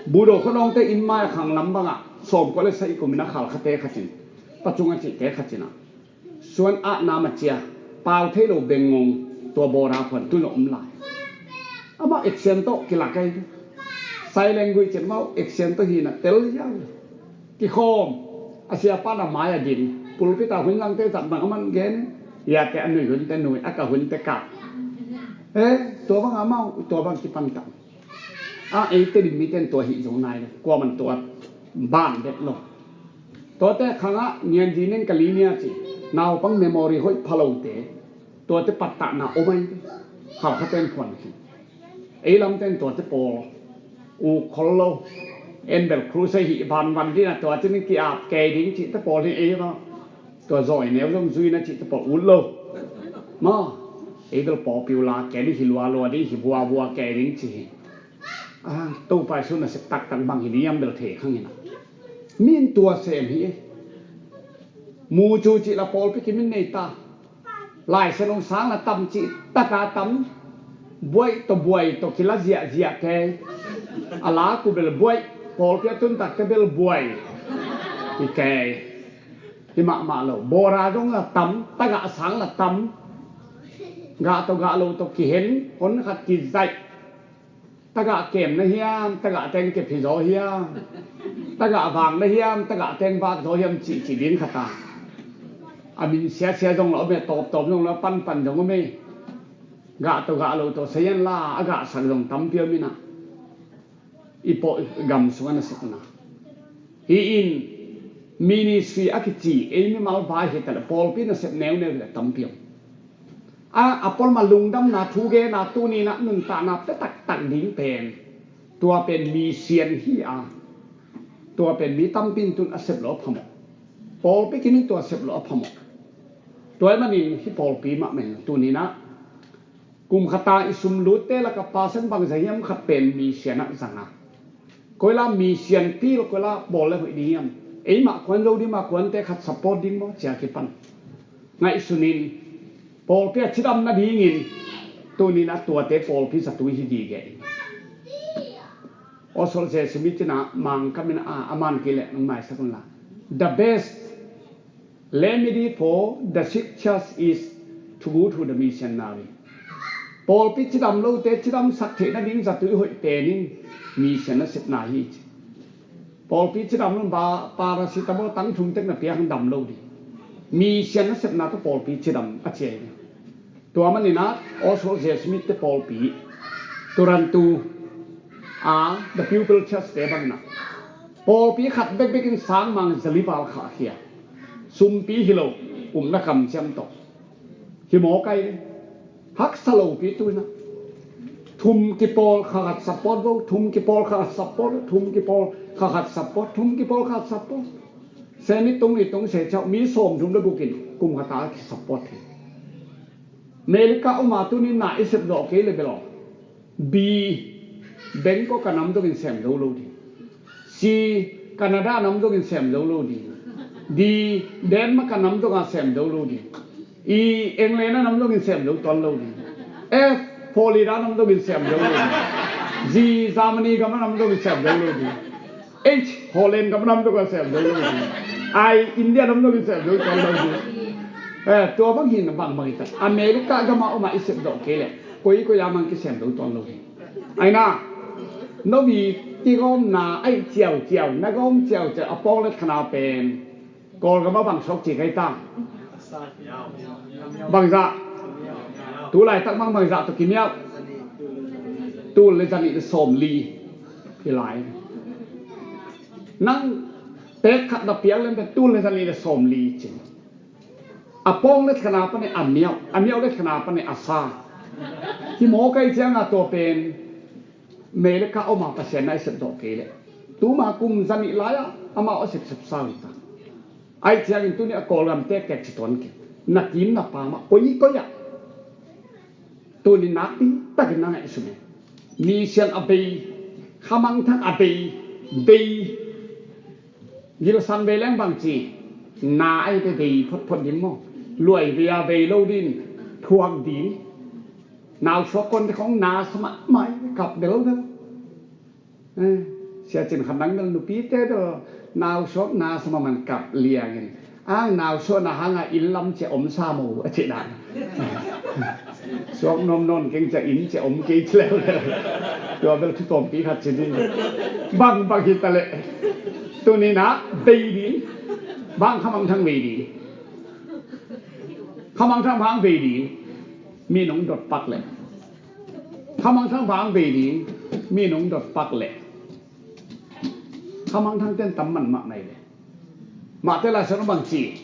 Budo khonawngte inn mai a khang lam bangah sawmkua le sagih kum in a Khalkhate khat in, Pacung a cihte khat in ah suan ah nam a cia, pau thei lo bengngong tua bawra phuan tun a om lai. Amah action tawh kilak ahi. Sign language in amau action tawh hi in a tel hiau. Kikhawm a siapa na mai a din pulpit a hun langte zat bang a man gen. Hiate a nui hunte nui, a ka hunte ka. Eh, tua bang amau tua bang kipangtang. A eite din miten tua hih zo nai lo, kuaman tua ban bek lo. Tuate khangah nianzi nen ka li nia ci, naupang memory hoih phalote, tuate pattahna om ahi. Khalkhaten phuan khin. Ei lamten tuate pawl uk khol lo. En bel crusade hih banban dina tuate nin ki-ap kei ding cihte pawl hi ei lo. Tua zawi neu zong zuina cihte pawl ut lo. Ma, ei bel pawpiu la kei ding hi, lualua ding hi, buabua kei ding ci hi. A, Topa Jesu nasep taktak bang hi ding hiam bel thei khang hi na. Min tua sem hi. Mu cu cih la pawlpi kimin nei ta. Lai Siangtho sang la tam cih taka tam. Buaih tawh buai tawh kila ziahziah kei. A la ku bel buaih, pawlpi a tun takte bel buai hi kei. Hi mahmah lo. Bawra zong la tam, tagah sang la tam. Gah tawh gah lo tawh kihen, hon khat kizaih. Tagah kem na hiam, tagah teng kep hi zaw hiam. Tagah vang na hiam, tagah teng vak zaw hiam cihcih ding khat a. A min siasia zong la om e, tawptawp zong la panpan zong om e. Gah tawh gah lo tawh sayan la, a gahsak zong tampi om in ah. I pawh gam sungah nasepna. Hi in ministry a kici, ei mimal vai hi ta leh, pawlpi nasep neuneu hi leh tampi om. A, a pawlma lungdamna, thu genna, tuni in ah nuntakna pia taktak ding pen. Tua pen mission hi a. Tua pen mi tampi in tun a sep lo a phamawh. Pawlpi kinin tua sep lo a phamawh. Tua ahih manin hih pawlpi mahmah in tuni in ah kum khat a i sum lutte lak a percent bangzah hiam khat pen mission ah zang a. Koi la mission pil, koi la bawl le hoih ding hiam. Ei mah kuan zo ding, mah kuante khat support ding maw, ci a kipan. Ngaihsun in, pawlpi a cidam nadingin, tuni in ah tuate pawlpi zatui hi gige in. Oswald J. Smith in ah Mangkam in ah, a man kei leh nong maisak un la. The best remedy for the sick church is to go to the missionary. Pawlpi cidam lote cidamsak theih nading zatui hoih pen in mission nasepna hi ci. Pawlpi cidam lo in ba paracetamol tang thum tek na pia hang dam lo ding. Mission nasepna tawh pawlpi cidam a ci hi. Tua manin ah Oswald J. Smith te pawlpi, Toronto a The Pupil Church te bangin ah pawlpi khat bekbek in sang mang zali val khahkhia. Sumpi hi lo, upna kamciam tawh. Hi mawk ai, haksa lopi tu in ah. Thum kipawl kha khat support vo, thum kipawl kha khat support, thum kipawl kha khat support, thum kipawl kha khat support. Se ni tung ni tung se chau, mi sawmthum le guk in kum khat a ki support hi. America om a tuni in na i sep zawh kei le bel aw. B, Bangkok a nam zongin sem zo lo ding. C, Canada a nam zongin sem zo lo ding. D, Denmark a nam zong a sem zo lo ding. E, England a nam zongin sem zo tuan lo ding. F, Florida a nam zongin sem zo lo ding. G, Germany gam a nam zongin sem zo lo ding. H, Holland gam a nam zong a sem zo lo ding. I, India nam zongin sem zo tuan lo ding. Eh, tua bang hi na bangbang hi ta. America gam a om a i sep zawh kei le koi koi a mang kisem zo tuan lo ding. Ai na, no mi kigawmna ai ciauciau, na gawm ciauciau a pawng le thana pen Kawlgam a bang suak ci kei ta. Bangzah. Tu laitak bang bangzah tawh kimiauh. Tul le zanih le sawmli. Hi lai. Nang tek khat na piak lem pen tul le zanih le sawmli ci. A pawng le thana pan a miauh, a miauh le thana pan a sa. Hi mawk ai ciang a tua pen America om a Pasian na i sep zawh kei le. Tuma kum zanih lai a amau a sepsep sa hi ta. Ai ciangin tuni a Kawlgam tektek ci tuan kei. Na kim na pam ah koi koi ah. Tuni nakpi takin na ngaihsun e. Mission a bei, khamangthang a bei, bei. Gilsang bei leng bangci, na ai bei bei photphot ding maw. Luai bei a bei lo ding, thuak ding. Nau suak kon te khong na sa mahmah, kap bel bel. Eh, sia cin khan nang bel nupite do nau suak na sa mahmah kap liangin. Ang nau suak na hanga inn lam cia om sa maw a ci dan. Suak nuam nawn keng cia inn cia om kei ci leuleu. Tua bel thu tawmpi khat ci ding. Bang bang hi ta leh. Tuni na bei ding. Bang khamangthang bei ding. Khamangthang bang bei ding. Mi nong dot pak leh. Khamangthang bang bei ding. Mi nong dot pak leh. Khamangthang ten tam man mah mai leh. Mahte Lai Siangtho bang ci.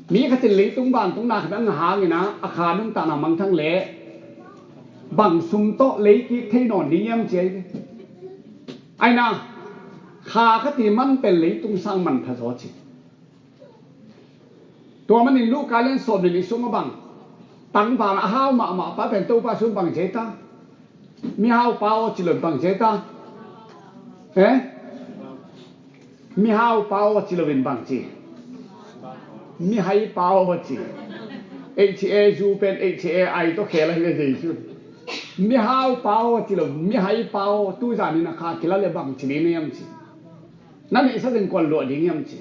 Mi khat in leitung vantung na khat a ngah hangin a, a kha nuntakna mangthang leh bang sum tawh lei kik thei nawn ding hiam ci ai ve. Ai na, kha khat i man pen leitung sang manpha zaw ci. Tua manin Luka lian sawm le nih sung a bang. Tangval a hau mahmah pa pen Topa sung bang ci ai ta. Mihau pa aw ci lo in bang ci ai ta. Eh? Mihau pa aw ci lo in bang ci. Mihai pa aw ci. H A zu pen H A I tawh khel ahi ve Jesu. Mihau pa aw ci lo, mihai pa aw, tu zanin a kha kila le bang ci ding hiam ci. Na neihsa zing kuan luah ding hiam ci.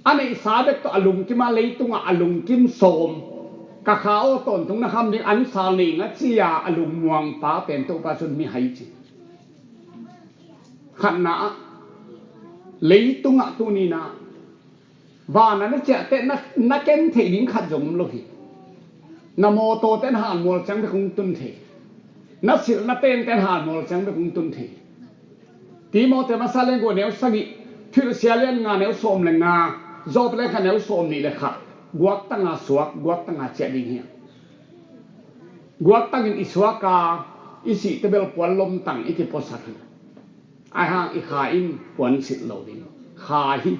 A neihsa bek tawh a lungkim a, leitungah a lungkim sawm, ka kha aw tawntung na kham ding an sal ning a ci-a a lungmuang pa pen Topa cun mihai ci. Khatna ah, leitungah tuninah van a na ciah teh na, na ken theih ding khat zong um lo hi. Na mawtaw teh na hanmual ciang bek hong tun thei. Na silh na pen teh na hanmual ciang bek hong tun thei. Timote masa le gua neu sagih, Thuhilhsia lian nga neu sawm le nga, Job le kha neu sawm nih le kha, guaktanga suak, guaktanga ciah ding hi. Guaktangin i suak a, i sihte bel puan lomtang i kipuasak hi. Ahi hang i kha in puan silh lo ding. Kha hi.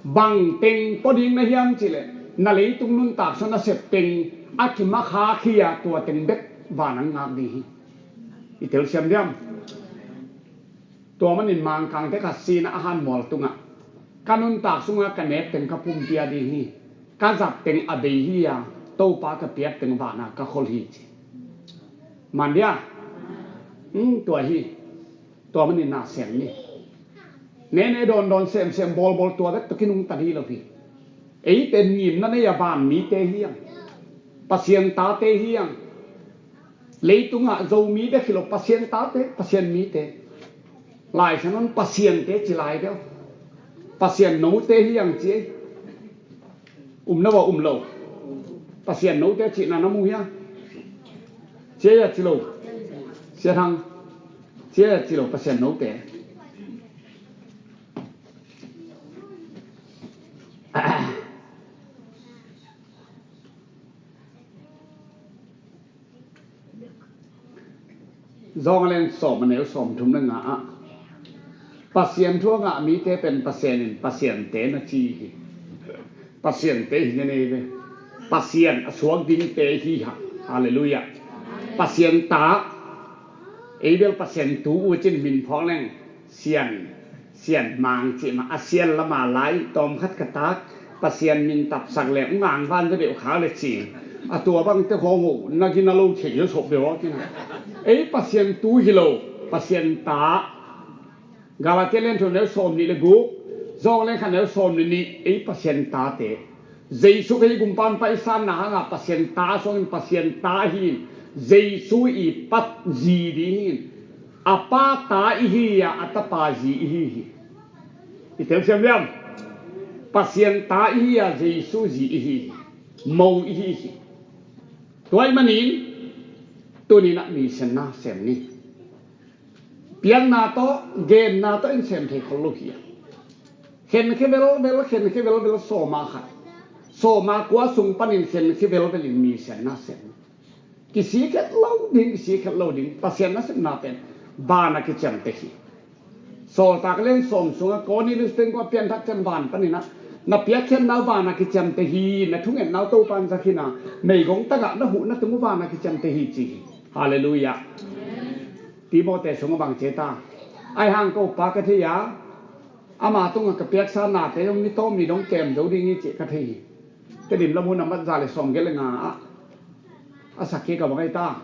Bang teng pua ding na hiam cih leh, na leitung nuntak sung na sep teng a kimakha khia, tua teng bek van a ngak ding hi. I telsiam diam? Tua manin Mangkangte kha sinah a hanmual tungah, ka nuntak sungah ka nep teng ka pumpi a ding hi. Ka zat teng a bei hi a, Topa ka piak teng van a ka khol hi ci. Man dia? Hmm, tua hi. Tua manin na sem ni. Nene dawndawn semsem bawlbawl tua bek tawh kinungta dih lo hi. Eite ngimna nei a van mite hi ang. Pasian tate hi ang. Leitungah Zomi bek hi lo, Pasian tate, Pasian mite. Lai Siangtho in Pasian te ci lai deuh. Pasian note hi ang ci ei. Um na ba um lo. Pasian note cihna na mu hia? Ci ei a ci lo. Sia Thang. Ci ei a ci lo, Pasian note. Zawng a lian sawm a neu sawm thum le nga ah, Pasian thu a ngah mite pen Pasian in Pasian te na ci hi. Pasian te hi na nei ve. Pasian a suak ding te hi ha. Halleluiah. Pasian ta, ei bel Pasian tu uh cin min phawk leng, Sian, Sian Mang cih mah a, Sian lama lai tawm khat ka tak, Pasian min tapsak le ngang van te deuh khak le ci. A tua bang te khawng ho na gina lo thei zo sop deuh a kina. Ei Pasian tu hi lo, Pasian ta. Galatia lian thum neu sawm nih le guk, Zawng lian khat neu sawm le nih, ei Pasian tate. Jesu Khrih gumpa in paisanna hangah Pasian ta suangin Pasian ta hi in, Jesu i pa zi ding hi in, a pa ta i hi a, a tapa zi i hi hi. I telsiam liam? Pasian ta i hi a, Jesu zi i hi hi. Mo i hi hi. Tua ahih manin tuninah mi sianna sem ni. Piakna tawh, genna tawh in sem thei khol lo hi a. Khenkhia velvel, khenkhia velvel sawma khat, sawma kua sung panin khenkhia velvelin mi sianna sem. Kisikhet lo ding, kisikhet lo ding, Pasian nasepna pen van a kiciamteh hi. Sawltak lian sawm sungah Cornelius teng kua pianthak ciang van paninah, na piakkhiatna uh van a kiciamteh hi, na thungetna uh Topa in za khin a, meigong tagah na huhna tung uh van a kiciamteh hi ci hi. Halleluiah. Timote sungah bang ci ta? Ahi hang ko pa ka thei a, ama tungah ka piaksa nate zong mi tawm mi dong kem zo ding hi cih ka thei hi. Tedim lam hun a mat za le sawmgiat le nga ah a sak hi ka bang ahi ta?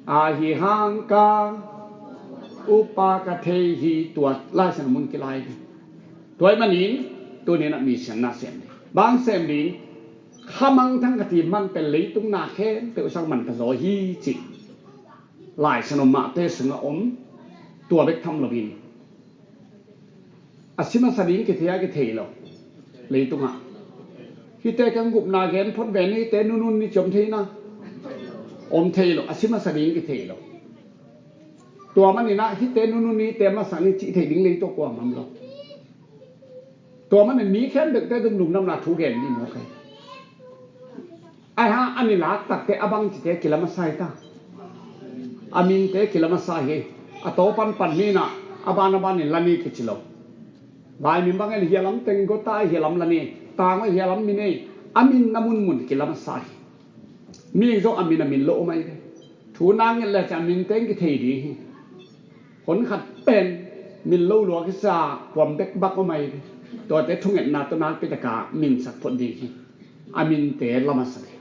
Ahi hang ka upa ka thei hi, tua Lai Siangtho mun kilai hi. Tua ahih manin tuninah mi sianna sem ding. Bang sem ding? Khamangthang ka ti man pen leitung na khempeuh sang man ka zaw hi cih Lai Siangtho mahte sungah om, tua bek tham loin a si masa ding kithei a kithei lo. Leitungah hihte kan gupna gen phot ve ni, hihte nunun ni ci om thei na? Om thei lo, a si masa ding kithei lo. Tua maninah hihte nunun ni, hihte masa ni cih thei ding leitung kuamah om lo. Tua manin mi khempeuhte dum lungdamna thu gen dih mawk hi. Ahi hang a ni lak takte a bangcite kila masa hi ta. A minte kila masa hi. A taw panpan ni inah a ban a banin la ni kici lo. Vai min bang el hia lam teng gota hia lam la ni. Tang hia lam min ei. A min na munmun kila masa hi. Mi zong a min a min lo om ahi ve. Thu na nget le ciah a min teng kithei ding hi. Hon khat pen min lo lua kisa kuam bek bak om ahi ve. Tuate thungetna tawh nakpi taka min sak phot ding hi. A minte la masa ding.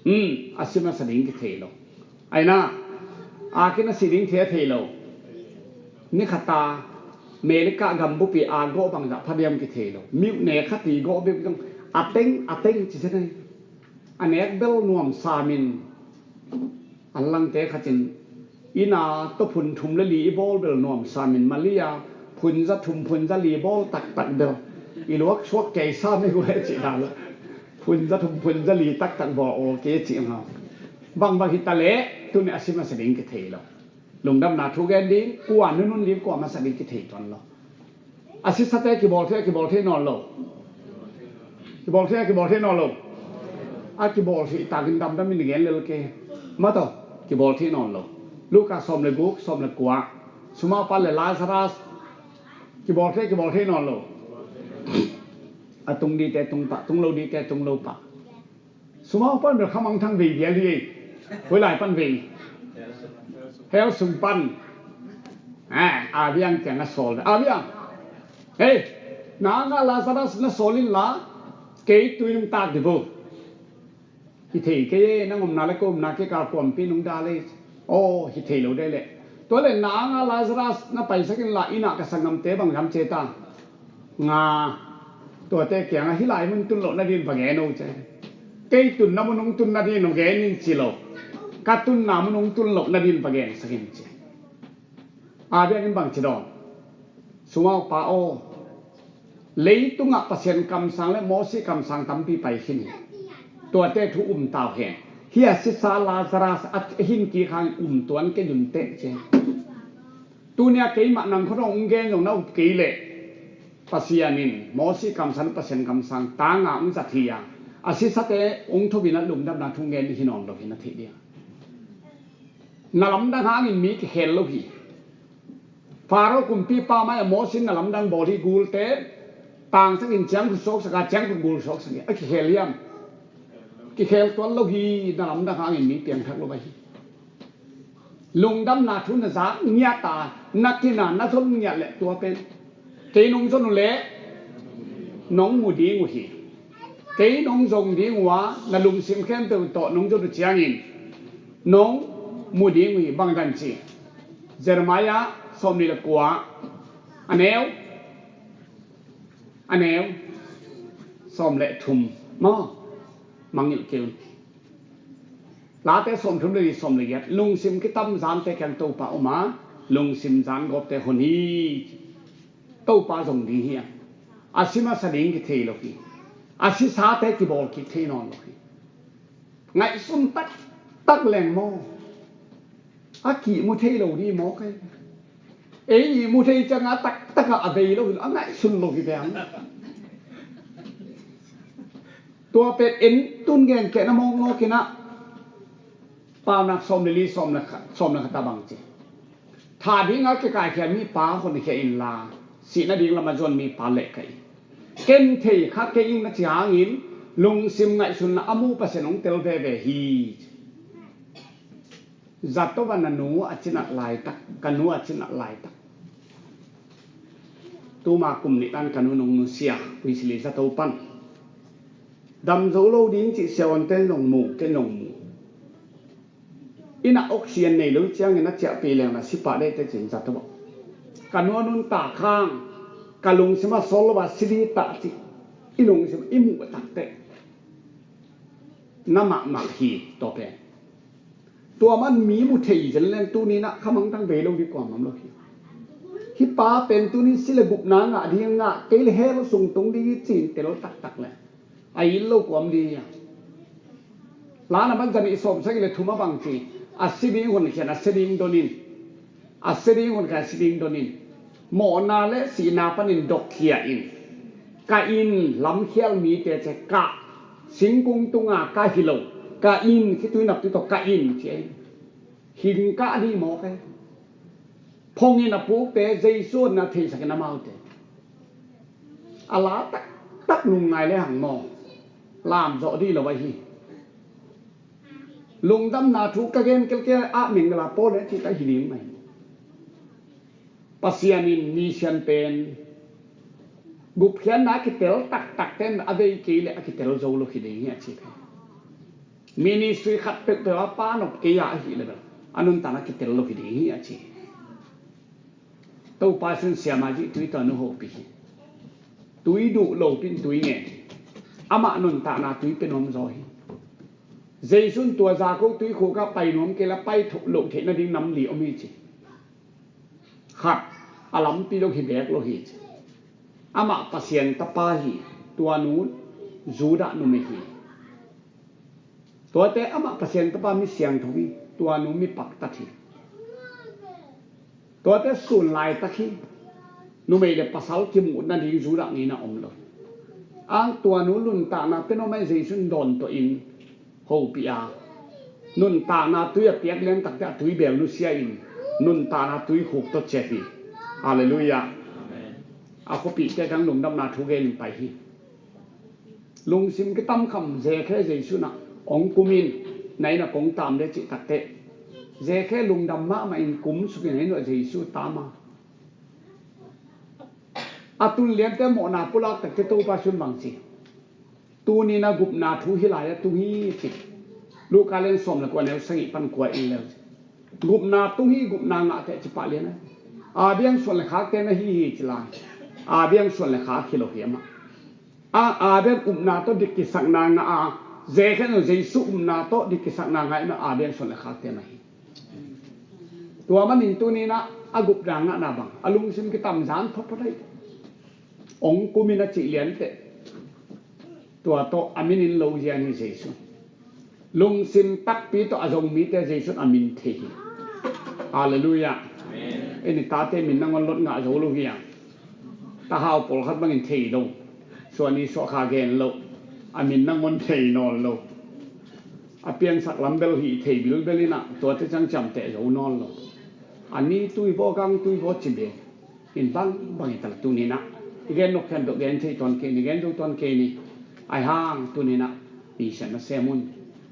Um, a si masa ding kithei lo. Aina, a kina si ding thei a thei lo. Ni khata America gambupi a gawh bangzah pha diam kithei lo. Miuh ne khati gawh bek zong a teng a teng ci se nei. A nek bel nuam samin. An langte khatin ina tawh phun thum le li i bawl bel nuam samin malia phun za thum phun za li bawl taktak bel i luak suak kei sam i guai ci dan la phun za thum phun za li taktak bawl awl kei ci ngau. Bangbang hita leh tuni a si masa ding kithei lo. Lungdamna thu gen ding kua nunun ding kua masa ding kithei tuan lo. A sisate kibawl thei a kibawl thei nawn lo. Kibawl thei a kibawl thei nawn lo. A kibawl thei takin damdam in gen lel ke. Mataw kibawl thei nawn lo. Luka sawm le guk sawm le kua. Sumaupa le Lazarus. Kibawl thei a kibawl thei nawn lo. A tung dite tung pah tung lo dite tung lo pah. Sumau pan bel khamang thang vei bial hi ei. Hoilai pan vei. Hell sung pan. A biang kiang a sawl a biang. Hei, nanga Lazarus na sawl in la kei tui nung tak di bo. Hi thei kei e nang omna le ko omna kei kal kuampi nung da le. Aw hi thei lo de le. Tua le nanga Lazarus na paisak in la ina ka sangamte bang gam ce ta. Nga tuate kianga hi lai mun tun loh nadin va gen o ce. Kei tunna mun hong tun nadin hong gen in ci lo. Ka tunna mun hong tun loh nadin va gen sakin ci. A biakin bang ci dawn. Sumaupa aw. Leitungah Pasian kamsang le Mawsi kamsang tampi pai khin hi. Tuate thu um tau hen. Hi a sisa Lazarus a hin kik hang um tuan kei dun teh ci. Tunia keimah nang khawng hong gen zong na up kei leh Pasian in Mawsi kamsang Pasian kamsang tanga hong zat hi a a sisate hong thobina lungdamna thung gen hi nawn lo hi na theih dia. Na lamdang hangin mi kikhel lo hi. Faro kumpipa mai a Mawsi in na lamdang bawl hi gulte tangsakin ciangkhut suaksak a ciangkhut gul suaksak hi a kikhel hiam? Kikhel tuan lo hi na lamdang hangin mi piangthak lo a hi. Lungdamna thu na zak ngiat a na kina na zon ngiat leh tua pen kei nong zon uh leh nong mu ding uh hi. Kei nong zong ding uh a na lungsim khempeuh tawh nong zon uh ciangin nong mu ding uh hi bang dan ci. Jeremiah sawm nih le kua a neu a neu sawm le thum maw mangngilh kei un. Late sawm thum le li sawm le giat lungsim kitam zante kiang Topa om a lungsim zan gawpte hon hi. Topa zong ding hi a a si masa ding kithei lo hi. A sisate kibawl kik thei nawn lo hi. Ngaihsun taktak leng maw a kihmu thei lo ding maw kei. Ei ihmu thei cianga taktakah a bei lo hi lo a ngaihsun lo hi beng. Tua pet en tun gen kehna mawkmawk inah Paunak sawm le li sawm le khat a bang ci. Tha dinga kikaikhiat mipa honkhia inla sihna ding lama zuan mipa lehkaih in. Ken thei kha kei ing na ci hangin lungsim ngaihsunna a mu Pasian hong tel veve hi. Zato va na nu a cinat laitak ka nu a cinat laitak. Tuma kum nih tan ka nu nong nusia Wesley zato pan. Dam zo lo ding cih siavuante nong mu ke nong mu. Ina oxygen nei lo ciangin a ciahpih leng na sipa deh te cin zato va. Ka nu a nuntak hang ka lungsim a sawl lo a si dih tah cih i lungsim i muh takteh na mahmah hi. Tua pen tua man mi mu thei zen leng tuninah khamangtang vei lo dih kuamam lo hi. Hih pa pen tunin si le gupna ngah ding ngah kei le hell sung tung ding hi cin tel taktak le a it lo kuam ding hi a. Lana man zanih sawmsagih le thum a bang ci a si ding honkhian a si ding donin a si ding honkhian a si ding donin mawhna le sihna panin dokkhia in ka in lamkhial mite ce ka singkung tunga ka hi lo ka in khitui naptui tawh ka in ci a in hing ka a dih mawk e. Phongin a pukte Jesu na theisakin amaute a la taktak lungngai le hang maw lam zawh dih lo ahi. Lungdamna thu ka gen kelkel ah mengla pawl le cih ka hi ding mai. Pasian in misian pen gupkhiatna a kitel taktak ten a vei kei le a kitel zo lo hi ding hi a ci. Ministry khat peuhpeuh a pa nop kei a ahih leh bel a nuntakna kitel lo hi ding hi a ci. Topa Jesu'n siamah zih tui tawh a nu hopih hi. Tui duh lopi in tui ngen hi. Amah nuntakna tui pia nuam zaw hi. Jesu'n tua Jericho tuikhuk ah pai nuam kei leh pai loh theih nading nam li om hi ci. Khat a lampi dong hi bek lo hi ci. Amah Pasian tapa hi. Tua nu Judah numei hi. Tuate amah Pasian tapa mi siangtho hi. Tua nu mi paktat hi. Tuate sun laitak hi. Numei le pasal kimuhna ding Judah ngeina om lo. Ang tua nu nuntakna pia nuam a, Jesu'n dawn tawh in hopih a, nuntakna tui a piak lian takte a tui bel nusia in nuntakna tuikhuk tawh ciah hi. Halleluiah. A khuapihte kang lungdamna thu gen in pai hi. Lungsim kitamkham Zechariah Jesu'n ah hong kum in, na inn ah kong tam ding cih takteh, Zechariah lungdam mahmah in kum suk in a inn uah Jesu tam a. A tun liante mawhna pulak takteh Topa Jesu'n bang ci? Tuni-in ah gupna thu hih lai-ah tung hi ci. Luka lian sawm le kua, neu sagih pan kua en le uh ci. Gupna tung hi, gupna ngah teh ci pah lian a. Abel suan le khakte na hi hi ci lai. Abel suan le khak hi lo hi amah. A, Abel upna tawh dik kisakna ngah a, Zechariah Jesu upna tawh dik kisakna ngah in ah Abel suan le khakte na hi. Tua manin tuni-in ah a gupna ngahna bang a lungsim kitam zan photphot ahi. Hong kum in a cih lianteh tua tawh a min in lo zian hi Jesu. Lungsim takpi tawh a zong mite Jesu'n a min thei hi. Halleluiah. Amen. Ei ni tate min nangawn lot ngah zo lo hi a. Tahau pawlkhat bangin thei lo. Suani suah kha gen lo. A min nangawn thei nawn lo. A piangsak lam bel hih thei bilbel in ah tuate ciang ciamteh zo nawn lo. A ni tui vaw, gang tui vaw ci bek in bangbang hi ta lo. Tuni-in ah i gen nop khempeuh gen thei tuan kei ni, gen zo tuan kei ni. Ahi hang tuni-in ah Pasian na sem un.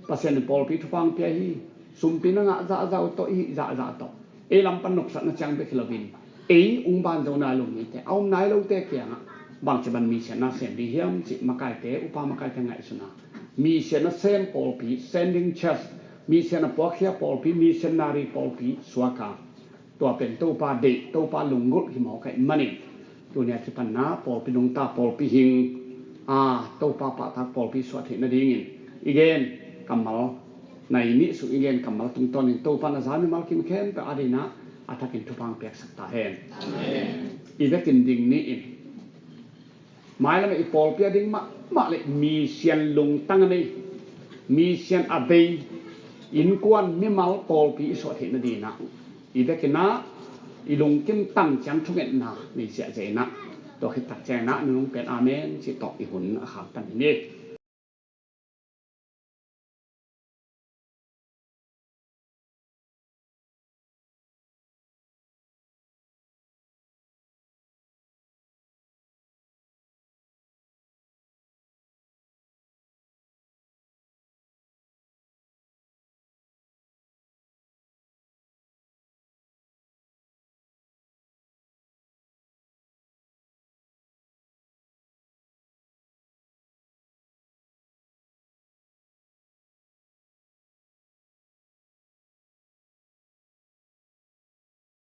Pasian in pawlpi thupha hong pia hi. Sumpi na ngah zahzah uh tawh, i hih zahzah tawh, ei lam pan nopsakna ciang bek hi loin, ei hong banzo nai lo mite, a om nai lote kiangah bangci bang Pasian na sem ding hiam cih makaite, upa makaite ngaihsun a, Pasian na sem pawlpi, sending church, Pasian na puakkhia pawlpi, missionary pawlpi suak a, tua pen Topa deih, Topa lunggulh hi mawk ahih manin, tuni a kipan ah pawlpi nungta, pawlpi hing a, Topa pahtak pawlpi suah theih nadingin i gen kammal nai nih sung i gen kammal tungtawnin Topa na za mimal kim khempeuh adingin ah a thakin thupha hong piaksak ta hen. Amen. I vekin ding ni in, mailam ah i pawlpi a ding mahmah le Pasian lungtang a nei, Pasian a bei innkuan mimal pawlpi i suah theih nadingin ah i vekin ah i lungkim tang ciang thungetna nei ziahziah in ah, tua khit tak ciangin ah nunung pen amen cih tawh i hun a khaktan hi ni.